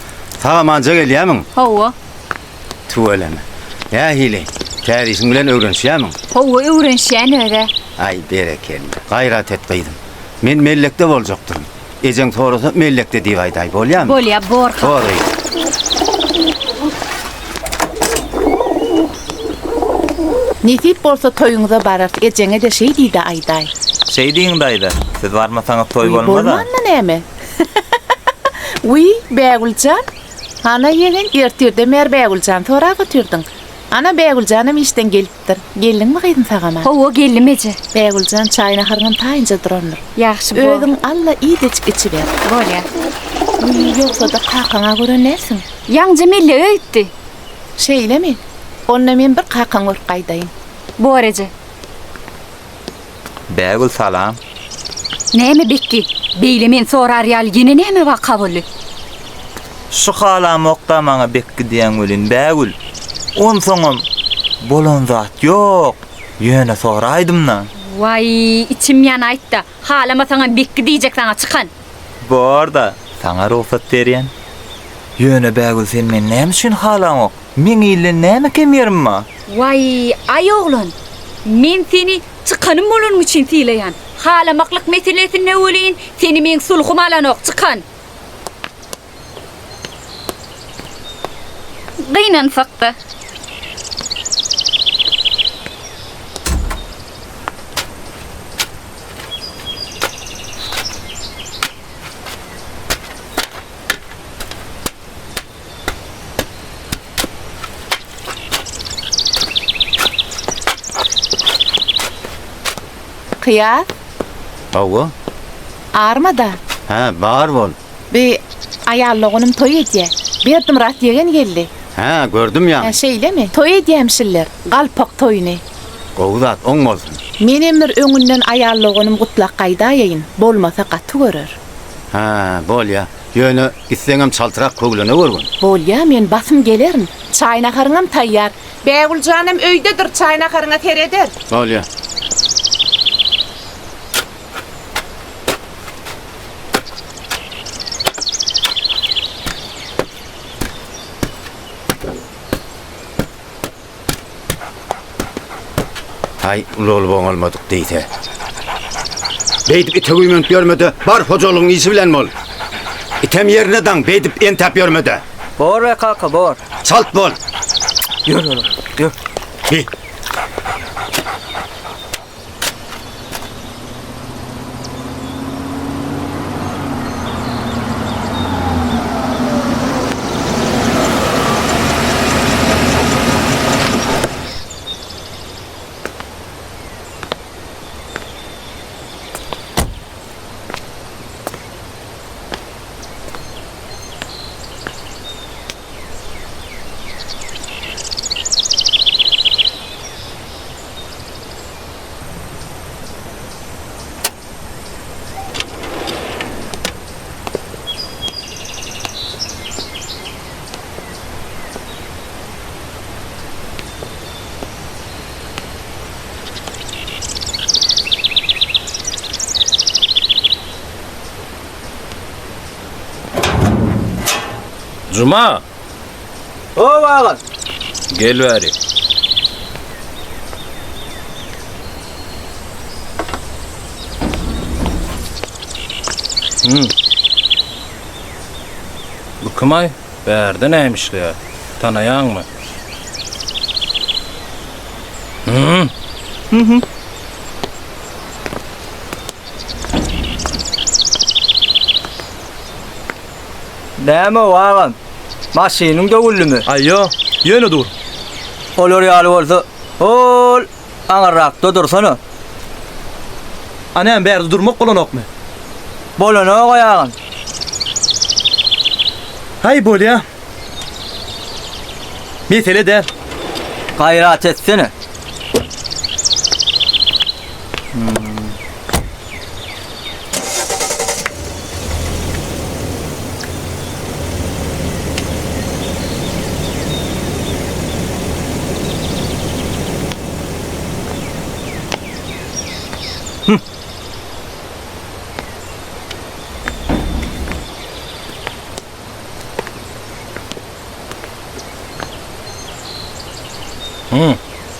[SPEAKER 9] Sag-amanja gelýämiň?
[SPEAKER 13] Hawa.
[SPEAKER 9] Tüweleme. Nähili, täze işiň bilen öwrenişýämiň?
[SPEAKER 13] Hawa, öwrenişýän öz-ä.
[SPEAKER 9] Aý, berekella. Gaýrat et gyzym. Men mellekde boljakdyryn. Ejeň sorasa mellekde diýip aýdaý, bolýamy?
[SPEAKER 13] Bolýa, bor kaka.
[SPEAKER 9] Bor gyzym.
[SPEAKER 21] Nesip bolsa toýuňyza bararys ejeňe-de şeý diý-de aýdaý.
[SPEAKER 9] Şeý diýiň daýza, siz barmasaňyz toý
[SPEAKER 21] Wiý,
[SPEAKER 9] bolmaz-a.
[SPEAKER 21] bolmanda näme? Wiý, Bägül jan. Hana ýegen, ertirden bäri Bägül jany sorap otyrdyň. Ana, Bägül janam işden gelipdir. Geldiňmi gyzym sag-aman?
[SPEAKER 13] Hawa, geldim eje.
[SPEAKER 21] Bägül jan, çaý-naharyňam taýynja durandyr.
[SPEAKER 13] Ýagşy, bor.
[SPEAKER 21] Özüň al-da iýip-içip içiber.
[SPEAKER 13] Bolýa.
[SPEAKER 21] Wiý, ýogsa-da kakaň-a gören dälsiň.
[SPEAKER 13] Ýaňja mellege gitdi.
[SPEAKER 21] Şeýlemi? Onda men bir kakaňy görüp gaýdaýyn.
[SPEAKER 13] Bor eje.
[SPEAKER 9] Bägül salam.
[SPEAKER 13] Näme Bekgi, beýle meni sorar ýaly ýene näme waka boldy?
[SPEAKER 9] Şu halamokda maňa Bekgi diýýäň welin Bägül. Onsoňam bolan zat ýok, ýöne soraýdym-da.
[SPEAKER 13] Waý, içim ýanaýtda. Halamasaňam Bekgi diýjek saňa çykan.
[SPEAKER 9] Bor-da, saňa rugsat berýän. Ýöne Bägül sen meni näme üçin halaňok? Meň ilden näme kem ýerim bar?
[SPEAKER 13] Waý, aý oglan, men seni çykanym bolanyň üçin sylaýan. Halamaklyk meselesinde welin seni meň sulhum alanok, çykan. Gynansak-da.
[SPEAKER 21] Kyýas?
[SPEAKER 9] Hawa.
[SPEAKER 21] Arma-da.
[SPEAKER 9] Hä, bar bol.
[SPEAKER 21] Bi aýal doganym toý edýä. Berdimyrat ýegen geldi.
[SPEAKER 9] Hä, gördüm ýaňy.
[SPEAKER 21] Hä, şeýlemi? Toý edýämişinler. Galpak toýuny.
[SPEAKER 9] Gowy zat, oň bolsun.
[SPEAKER 21] Menem bir öňünden aýal doganym gutlap gaýdaýaýyn, bolmasa gaty görer.
[SPEAKER 9] Hä, bolýa. Ýöne gitseňem çaltrak köwlene görgün.
[SPEAKER 21] Bolýa, men basym gelerin. Çaý-naharyňam taýýar. Bägül janam öýdedir, çaý-naharyňa sereder.
[SPEAKER 9] Bolýa. Haý, ulalyp oňalmadyk diýse. Beýdip ite güýmenip ýörme-de, bar hojalygyň işi bilen bol. Item ýerine daň, beýdip entäp ýörme-de.
[SPEAKER 22] Bor be kaka, bor.
[SPEAKER 9] Çalt bol.
[SPEAKER 22] Ýör oglum, ýör.
[SPEAKER 9] Bi.
[SPEAKER 8] Juma!
[SPEAKER 22] How agam.
[SPEAKER 8] Gel bäri. Hmm. Bu kim-aý? Bärde näme işleýär? Tanaýaňmy? Hmm.
[SPEAKER 22] Mhm. Näme-ow agam? Maşynyň döwüldimi?
[SPEAKER 2] Aý ýok, ýöne dur.
[SPEAKER 22] Olar ýaly bolsa, hol aňyrrakda dursana.
[SPEAKER 2] A näme bärde durmak bolanokmy?
[SPEAKER 22] Bolanok-aý agam.
[SPEAKER 2] Haý bolýa. Mesele däl.
[SPEAKER 22] Gaýrat etsene.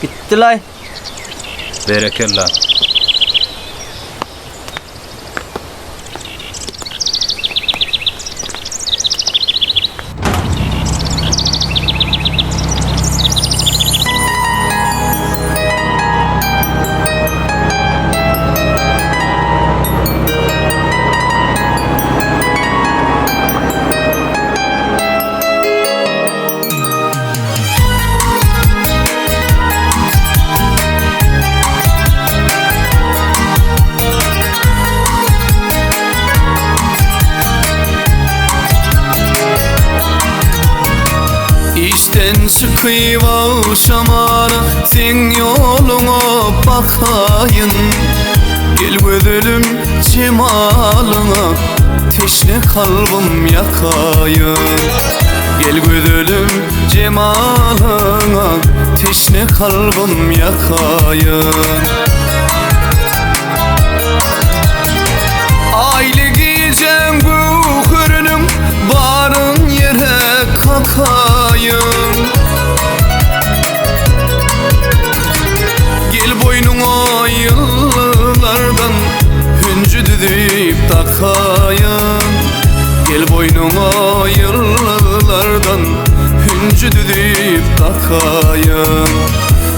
[SPEAKER 22] Gitdilaý.
[SPEAKER 8] Berekella.
[SPEAKER 6] Işden çykyp agşamara seň ýoluňa bakaýyn Gel gözelim jemalyňa teşne kalbym ýakaýyn Gel gözelim jemalyňa teşne kalbym ýakaýyn Aýly gijäň göwheriniň baryn ýere kakaýyn Gel boýnuňa ýyllardan hünji düzüp dakaýyn Gel boýnuňa ýyllardan hünji düzüp dakaýyn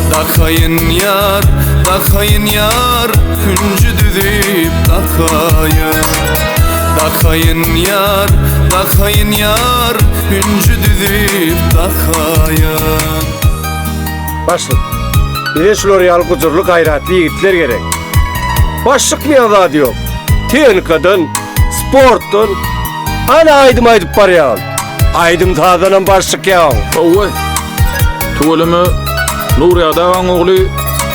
[SPEAKER 6] Dakaýyn ýar, dakaýyn ýar, hünji düzüp dakaýyn Dakaýyn ýar, dakaýyn ýar, hünji düzüp dakaýyn.
[SPEAKER 14] Başlyk, bize şular ýaly gujurly gaýratly ýigitler gerek. Baş çykmaýan zady ýok. Tehnikadan, sportdan, ana aýdym aýdyp barýan. Aýdym-sazdanam baş çykýaň.
[SPEAKER 8] Hawa. Tüweleme Nurýagdy agaň ogly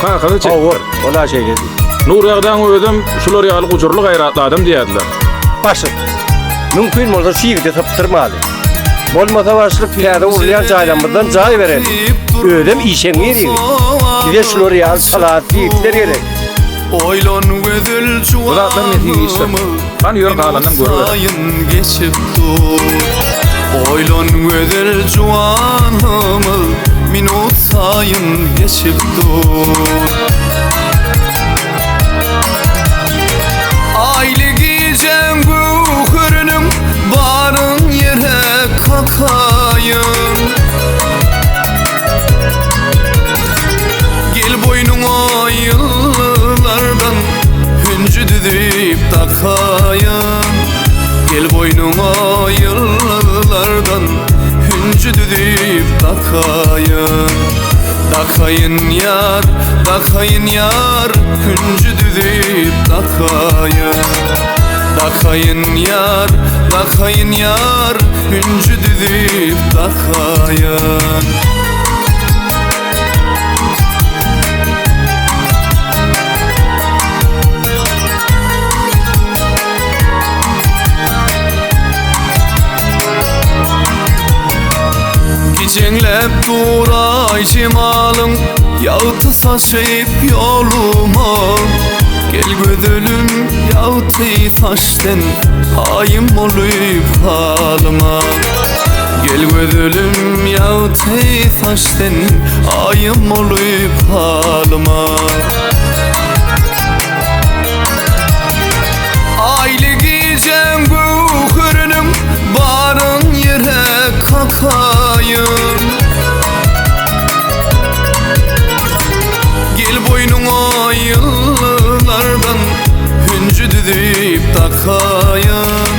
[SPEAKER 8] kakazy çekipdir.
[SPEAKER 14] Hawa, ol-a şeýledi.
[SPEAKER 8] Nurýagdaň özem şular ýaly gujurly gaýratly adam diýerdiler.
[SPEAKER 14] Başlyk, mümkin bolsa şu ýigidi sypdyrmaly. Bolmasa başlyk täze gurulýan jaýlarymyzdan jaý bereli. Özem işeňňir ýigit. Bize şular ýaly çalasy ýigitler gerek.
[SPEAKER 6] Oýlan gözel
[SPEAKER 8] Bu zatlar nesip işdir.
[SPEAKER 6] juwanymyz
[SPEAKER 8] Hany ýör galanynam görüber.
[SPEAKER 6] Saýyn geçip dur. Oýlan gözel juwanymyz Minut saýyn geçip dur. Aýly gijäň göwheriniň baryn ýere kakaýyn. Gel boýnuňa ýyllardan hünji düzüp dakaýyn. Gel boýnuňa ýyllardan hünji düzüp dakaýyn. Dakaýyn ýar, dakaýyn ýar, hünji düzüp dakaýyn. Dakaýyn ýar, dakaýyn ýar, hünji düzüp dakaýyn. Gijeňläp dur aý jemalyň Ýagty saçyp ýoluma Gel gözelim ýagty saç sen Paýym bolup halyma. Gel gözelim ýagty saç sen Aýym bolup halyma Aýly gijäň göwheriniň Baryn ýere kakaýyn Gel boýnuňa ýyllardan Hünji düzüp dakaýyn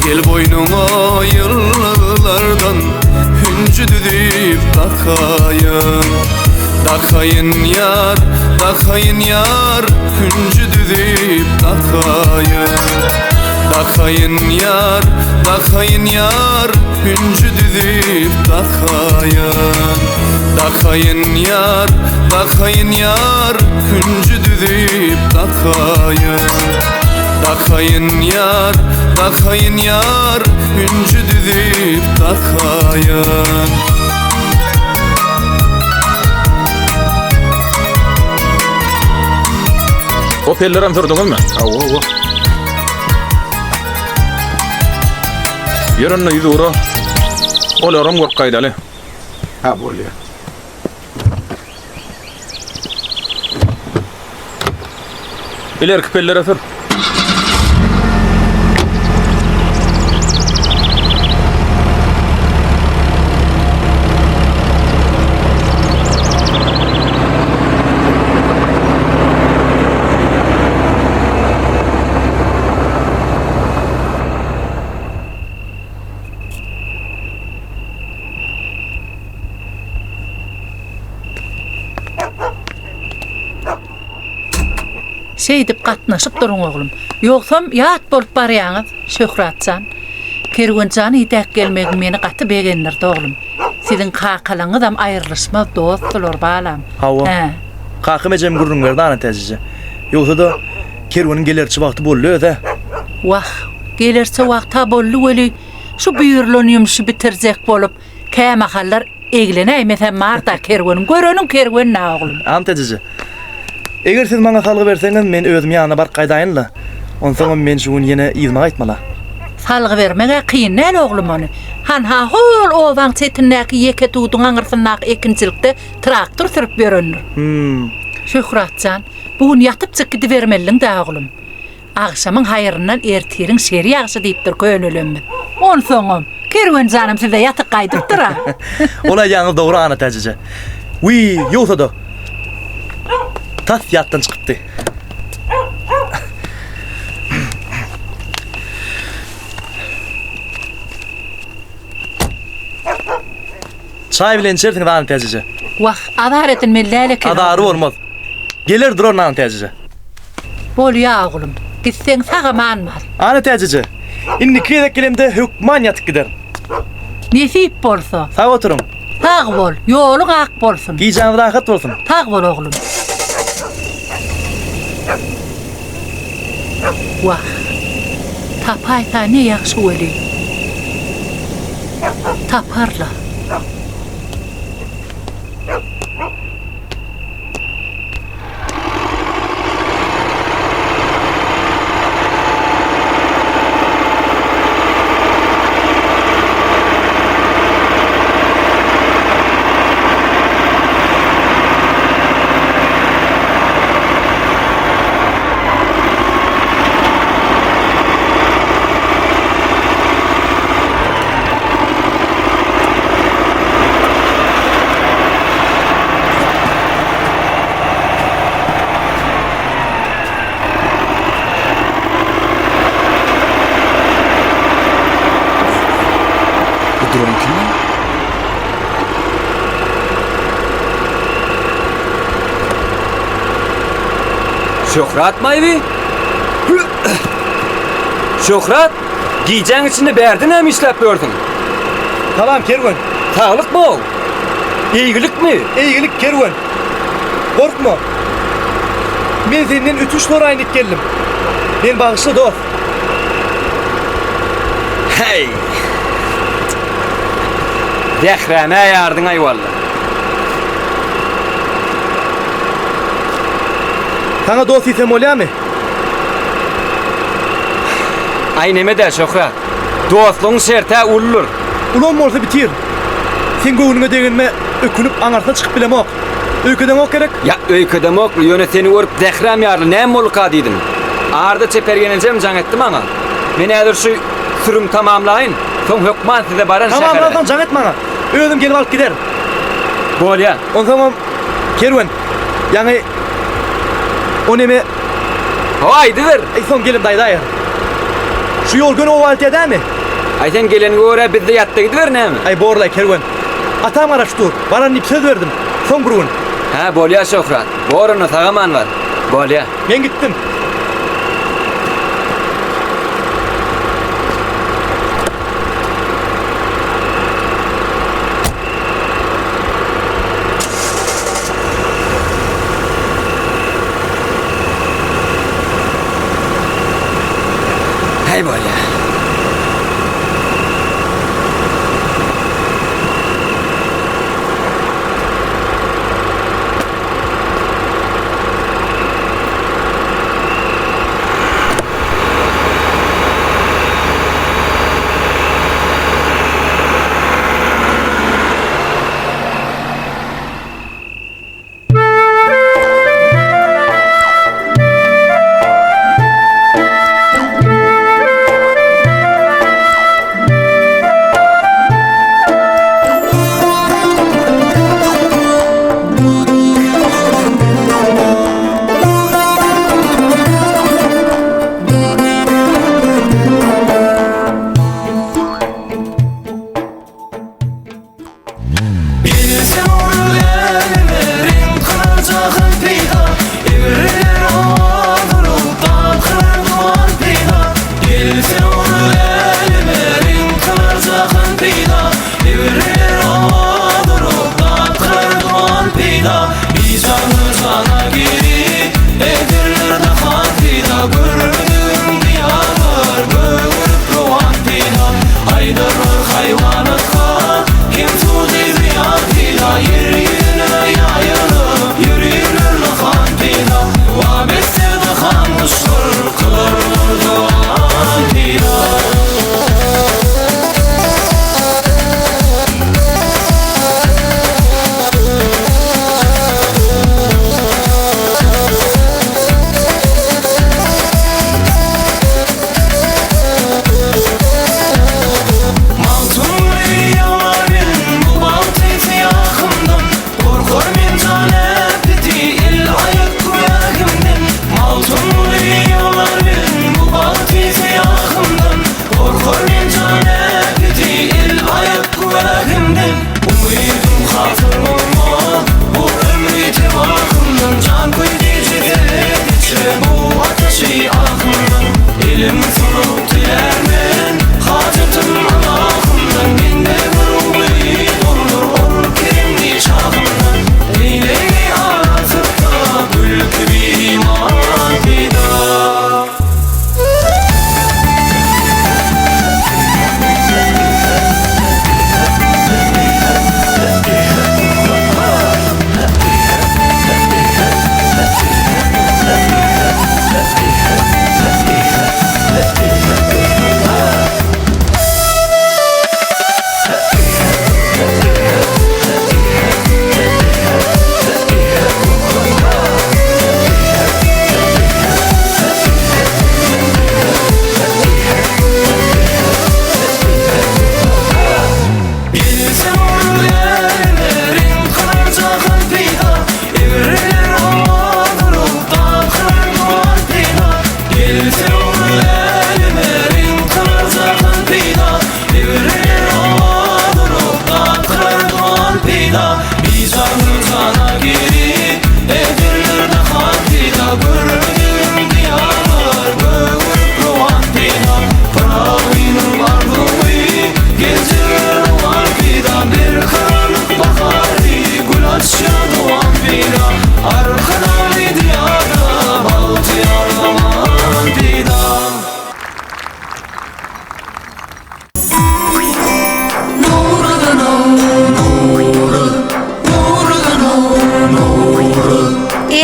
[SPEAKER 6] Gel boýnuňa ýyllardan Hünji düzüp dakaýyn Dakaýyn ýar, dakaýyn ýar Hünji düzüp dakaýyn Dakaýyn ýar, dakaýyn ýar Hünji düzüp dakaýyn Dakaýyn ýar, dakaýyn ýar Hünji düzüp dakaýyn Dakaýyn ýar, dakaýyn ýar Hünji düzüp dakaýyn.
[SPEAKER 8] O pellerem sürdüňizmi?
[SPEAKER 7] Hawa, hawa.
[SPEAKER 8] Ýör onda ýüzugra. Olaram görüp gaýdaly.
[SPEAKER 1] Ha, bolýar.
[SPEAKER 8] Ilerki pellere sür.
[SPEAKER 15] Şeýdip gatnaşyp duruň oglum. Ýogsam ýat bolup barýaňyz, Şöhrat jan. Kerwen jan idäp gelmegiň meni gaty begendirdi oglum. Siziň kakalaňyzam aýrylyşmaz dostdular balam.
[SPEAKER 2] Hawa.
[SPEAKER 15] Hä.
[SPEAKER 2] Kakam ejem gürrüň berdi Annatäjije. Ýogsa-da Kerweniň gelerçe wagty boldy öz-ä.
[SPEAKER 15] Wah, gelerçe wagt-a boldy weli, şu buýrulan ýumşy bitirjek bolup, kämahallar Eglenäýmesem bar-da kerweniň, göreniň kerwen-dä oglum.
[SPEAKER 2] Ant ejeje. Eger siz maňa salgy berseňiz, men özüm ýanyna baryp gaýdaýyn-la. Onsoňam men şu gün ýene yzyma gaýtmaly-a.
[SPEAKER 15] Salgy bermeg-ä kyn däl oglum ony. Hanha hol obaň çetindäki ýeke tuduň aňyrsyndaky ekinçilikde traktor sürüp ýörendir.
[SPEAKER 2] Hüm.
[SPEAKER 15] Şöhrat jan, bu gün ýatypjyk gidibermelidiň-dä oglum. Agşamyň haýryndan ertiriň şeri ýagşy diýipdir könelemmiz. Onsoňam, Kerwen janam sizde ýatyk gaýdypdyr-a.
[SPEAKER 2] Ol aýdýanyňyz dogry Annatäç eje. Wiý, ýogsa-da, tas ýatdan çykypdy. Çaý bilen içersiňiz Annatäç eje.
[SPEAKER 15] Wah, azar edinmeli däl eken.
[SPEAKER 2] Azary bolmaz. Geler durar Annatäç eje.
[SPEAKER 15] Bolýa oglum, gitseň sag-aman bar.
[SPEAKER 2] Ana Täjije, indiki gezek gelemde hökman ýatyp giderin.
[SPEAKER 15] Nesip bolsa.
[SPEAKER 2] Sag oturyň.
[SPEAKER 15] Sag bol, ýoluň ak bolsun.
[SPEAKER 2] Gijäňiz rahat bolsun.
[SPEAKER 15] Sag bol oglum. Wah, tapaýsa ne ýagşy weli. Tapar-la.
[SPEAKER 5] Bu duran kim? Şöhrat maýby? Şöhrat, gijäň içinde bärde näme işläp ýörsüň?
[SPEAKER 2] Salam Kerwen.
[SPEAKER 5] Saglykmy? Eýgilikmi?
[SPEAKER 2] Eýgilik Kerwen. Gorkma. Men senden ötünç soraýyn diýip geldim. Meni bagyşla dost.
[SPEAKER 5] Heý. Zähräme ýardyň-aý walla.
[SPEAKER 2] Saňa dost diýsem bolýamy?
[SPEAKER 5] Aý neme-dä, Şöhrat. Dostlugyň şerti-ä uludyr.
[SPEAKER 2] Ulam bolsa bitir. Seň göwnüňe degenime ökünip aňarsyna çykyp bilemok. Öýkedeňok gerek?
[SPEAKER 5] Ýa öýkedemokly, ýöne seni görüp zähräm ýarly, näme bolduka diýdim. Arda çeper gelnejem jaň etdi maňa. Men häzir şu sürüm tamamlaýyn, soň hökman size bararyn şähere.
[SPEAKER 2] Tamamlansoň jaň et maňa. Özüm gelip alyp giderin.
[SPEAKER 5] Bolýa.
[SPEAKER 2] Onsoňam Kerwen, ýaňy o neme
[SPEAKER 5] Hawa aýdyber.
[SPEAKER 2] Aý soň gelip daýdaýar. Şu ýol göni oba eltýär dämi?
[SPEAKER 5] Aý sen geleniňe görä bizde ýatda gidiber näme?
[SPEAKER 2] Aý borlaý Kerwen. Atam garaşyp dur. Baran diýip söz berdim. Soň bir gün.
[SPEAKER 5] Hä bolýa Şöhrat. Bor onda sag-aman bar. Bolýa.
[SPEAKER 2] Men gitdim.
[SPEAKER 5] Häý bolýa.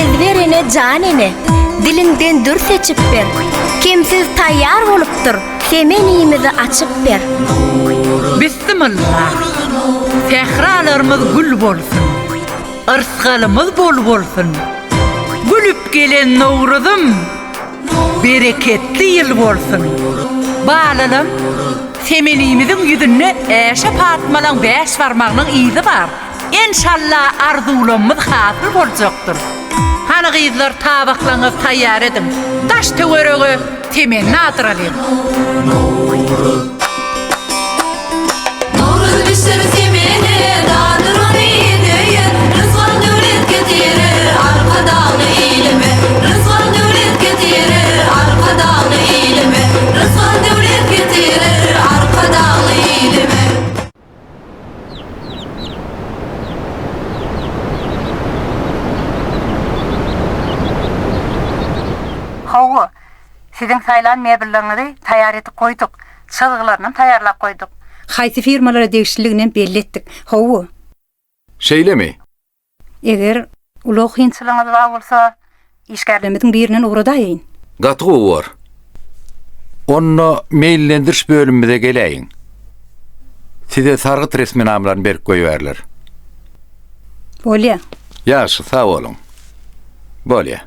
[SPEAKER 10] Ezber ene jan ene, diliňden dür seçip ber. Kemsiz taýýar bolupdyr, semenimizi açyp ber.
[SPEAKER 15] Bissimylla! Sähralarymyz gül bolsun, Yrsgalymyz bol bolsun. Gülüp gelen Nowruzym, Bereketli ýyl bolsun. Balalam, semenimiziň ýüzünde Äşe Patmalaň bäş barmagynyň yzy bar. Enşalla arzuwlamyz hasyl boljakdyr. Hany gyzlar tabaklaňyzy taýýar ediň. Daş töwerege temenni adyralyň.
[SPEAKER 4] Nowruz bişir semeni, dadyr ony söýen, Rysgal döwlet getirer Arkadagly ilime. Rysgal döwlet getirer Arkadagly ilime. Rysgal döwlet getirer Arkadagly ilime.
[SPEAKER 16] Hawa, siziň saýlan mebelleriňizi taýýar edip goýduk. Çyzgylarynam taýýarlap goýduk.
[SPEAKER 23] Haýsy firmalara degişliliginem belli etdik. Hawa.
[SPEAKER 1] Şeýlemi?
[SPEAKER 23] Eger ulag kynçylygyňyz bar bolsa, işgärlerimiziň birinden ugradaýyn.
[SPEAKER 1] Gaty gowy bor. Onda meýillendiriş bölümimize geläýiň. Size sargyt resminamalaryny berip goýbärler.
[SPEAKER 23] Bolýa.
[SPEAKER 1] Ýagşy, sag boluň. Bolýa.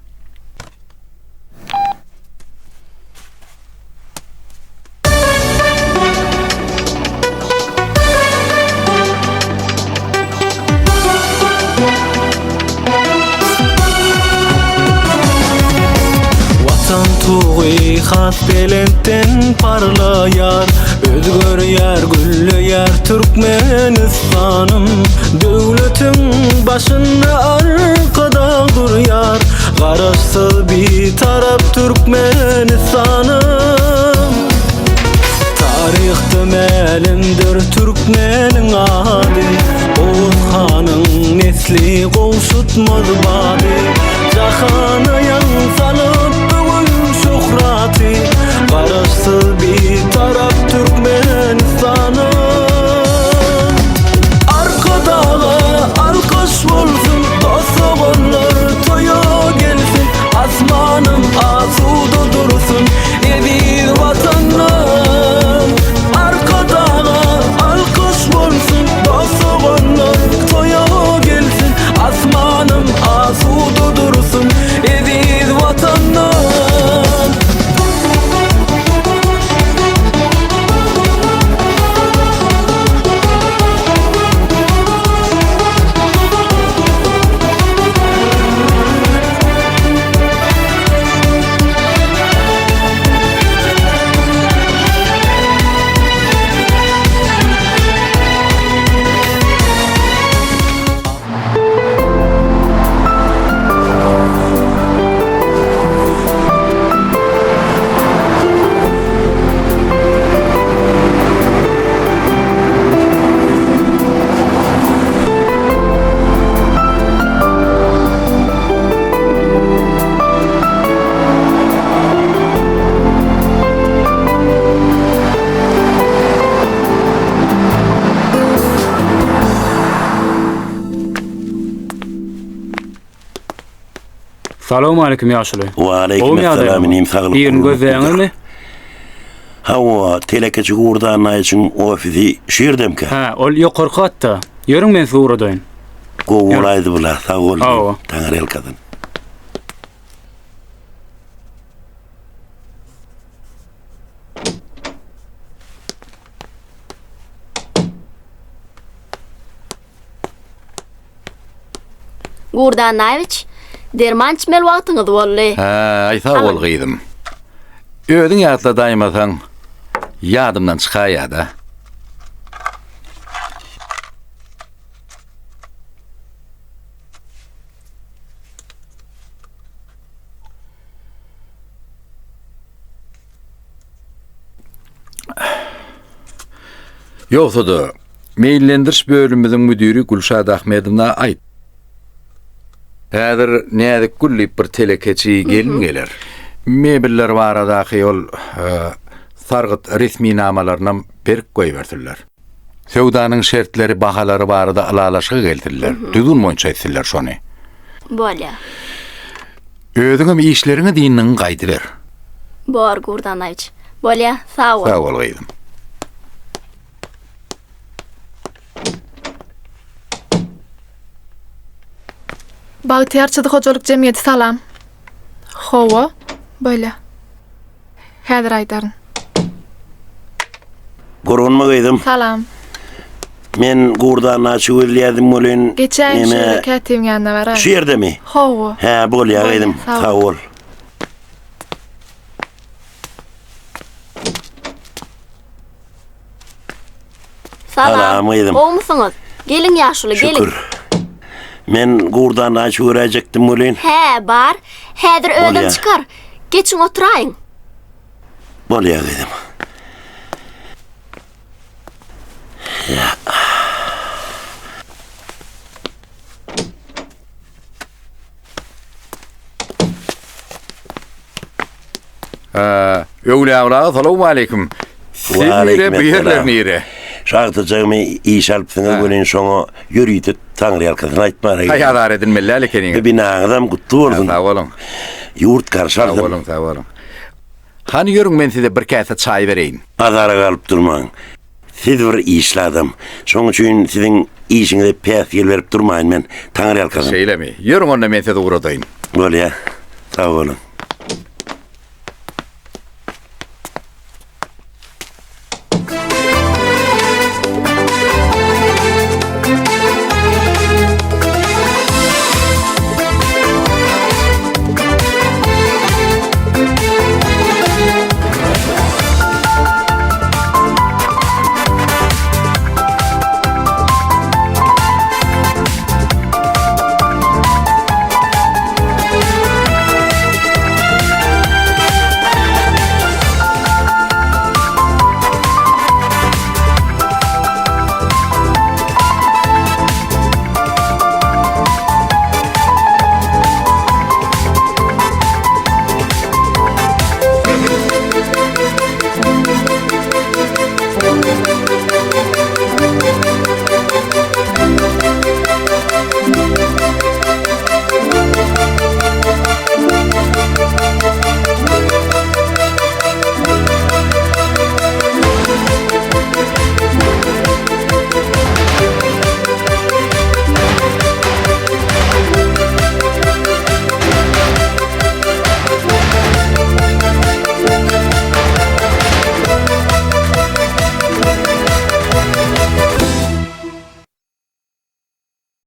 [SPEAKER 6] Watan tugy has belentden parlaýar, Özgerýär, gülleýär Türkmenistanym. Döwletiň başynda Arkadag durýar, Garaşsyz, Bitarap Türkmenistanym. Taryhda mälimdir türkmeniň ady, Oguz hanyň nesli gowşutmaz bady. Jahana ýaň salyp bu gün şöhraty, Garaşsyz, Bitarap Türkmenistanym. Arkadaga alkyş bolsun, dost-doganlar toýa gelsin, Asmanym asuda dursun, eziz Watanym. Arkadaga alkyş bolsun, dost-doganlar toýa gelsin, Asmanym asuda dursun, eziz Watanym.
[SPEAKER 7] Salowmaleýkim ýaşuly.
[SPEAKER 24] Waleýkim essalam inim saglyk.
[SPEAKER 7] Birini gözleýäňizmi?
[SPEAKER 24] Hawa, telekeçi Gurdy Annaýewiçiň ofisi şu ýerdemkä?
[SPEAKER 7] Hä, ol ýokarky gatda. Ýörüň men sizi ugradaýyn.
[SPEAKER 24] Gowy bolaýdy bula, sag bol inim. Taňryýalkasyn.
[SPEAKER 10] Gurdy Annaýewiç, derman içmeli wagtyňyz boldy.
[SPEAKER 1] Hä, aý sag bol gyzym. Özüň ýatladaýmasaň, ýadymdan çykaýýa-da. Ýogsa-da, meýillendiriş bölümimiziň müdiri Gülşat Ahmedowna aýt. Häzir Näzik Gül diýip bir telekeçi gelin geler. Mebeller baradaky ol sargyt resminamalarynam berip goýbersinler. Söwdanyň şertleri, bahalary barada ylalaşyga gelsinler. Düzgün boýunça etsinler şony.
[SPEAKER 10] Bolýar.
[SPEAKER 1] Özüňem işleriňi dyndygyň gaýdyber.
[SPEAKER 10] Bor, Gurdan aýç. Bolýa, sag bol.
[SPEAKER 1] Sag bol gyzym.
[SPEAKER 12] Bagtyýar çyzy hojalyk jemgyýeti salam. Hawa, bolýa. Häzir aýdaryn.
[SPEAKER 24] Gurgunmy gyzym?
[SPEAKER 12] Salam.
[SPEAKER 24] Men Gurdan açy gözleýärdim welin.
[SPEAKER 12] Geçäýin şu ýere kätibiň ýanyna baraýyn.
[SPEAKER 24] Şu ýerdemi?
[SPEAKER 12] Hawa.
[SPEAKER 24] Hä, bolýa gyzym. Sag bol.
[SPEAKER 10] Salam
[SPEAKER 24] gyzym.
[SPEAKER 10] Gowumysyňyz? Geliň ýaşuly, geliň.
[SPEAKER 24] Şükür. Men Gurdan açy göräýjekdim welin.
[SPEAKER 10] Hä, bar. Häzir özem çykar. Geçiň oturaýyň.
[SPEAKER 24] Bolýa gyzym. Ýa.
[SPEAKER 1] Öwlüýäguly aga salowmaleýkim. Siz nire, bu ýerler nire?
[SPEAKER 24] Şu agtyjagymy işe alypsyňyz welin şoňa ýörite taňryýalkasyn aýtmana geldim.
[SPEAKER 1] Haý azar edinmeli däl ekeniňiz.
[SPEAKER 24] Bu binaňyzam gutly bolsun.
[SPEAKER 1] Sag boluň.
[SPEAKER 24] Ýurt garşy alsyn.
[SPEAKER 1] Sag boluň, sag boluň. Hany ýörüň men size bir käse çaý bereýin.
[SPEAKER 24] Azara galyp durmaň. Siz bir işli adam. Şoň üçin siziň işiňize päsgel berip durmaýyn men. Taňryýalkasyn.
[SPEAKER 1] Şeýlemi? Ýörüň onda men sizi ugradaýyn.
[SPEAKER 24] Bolýa. Sag boluň.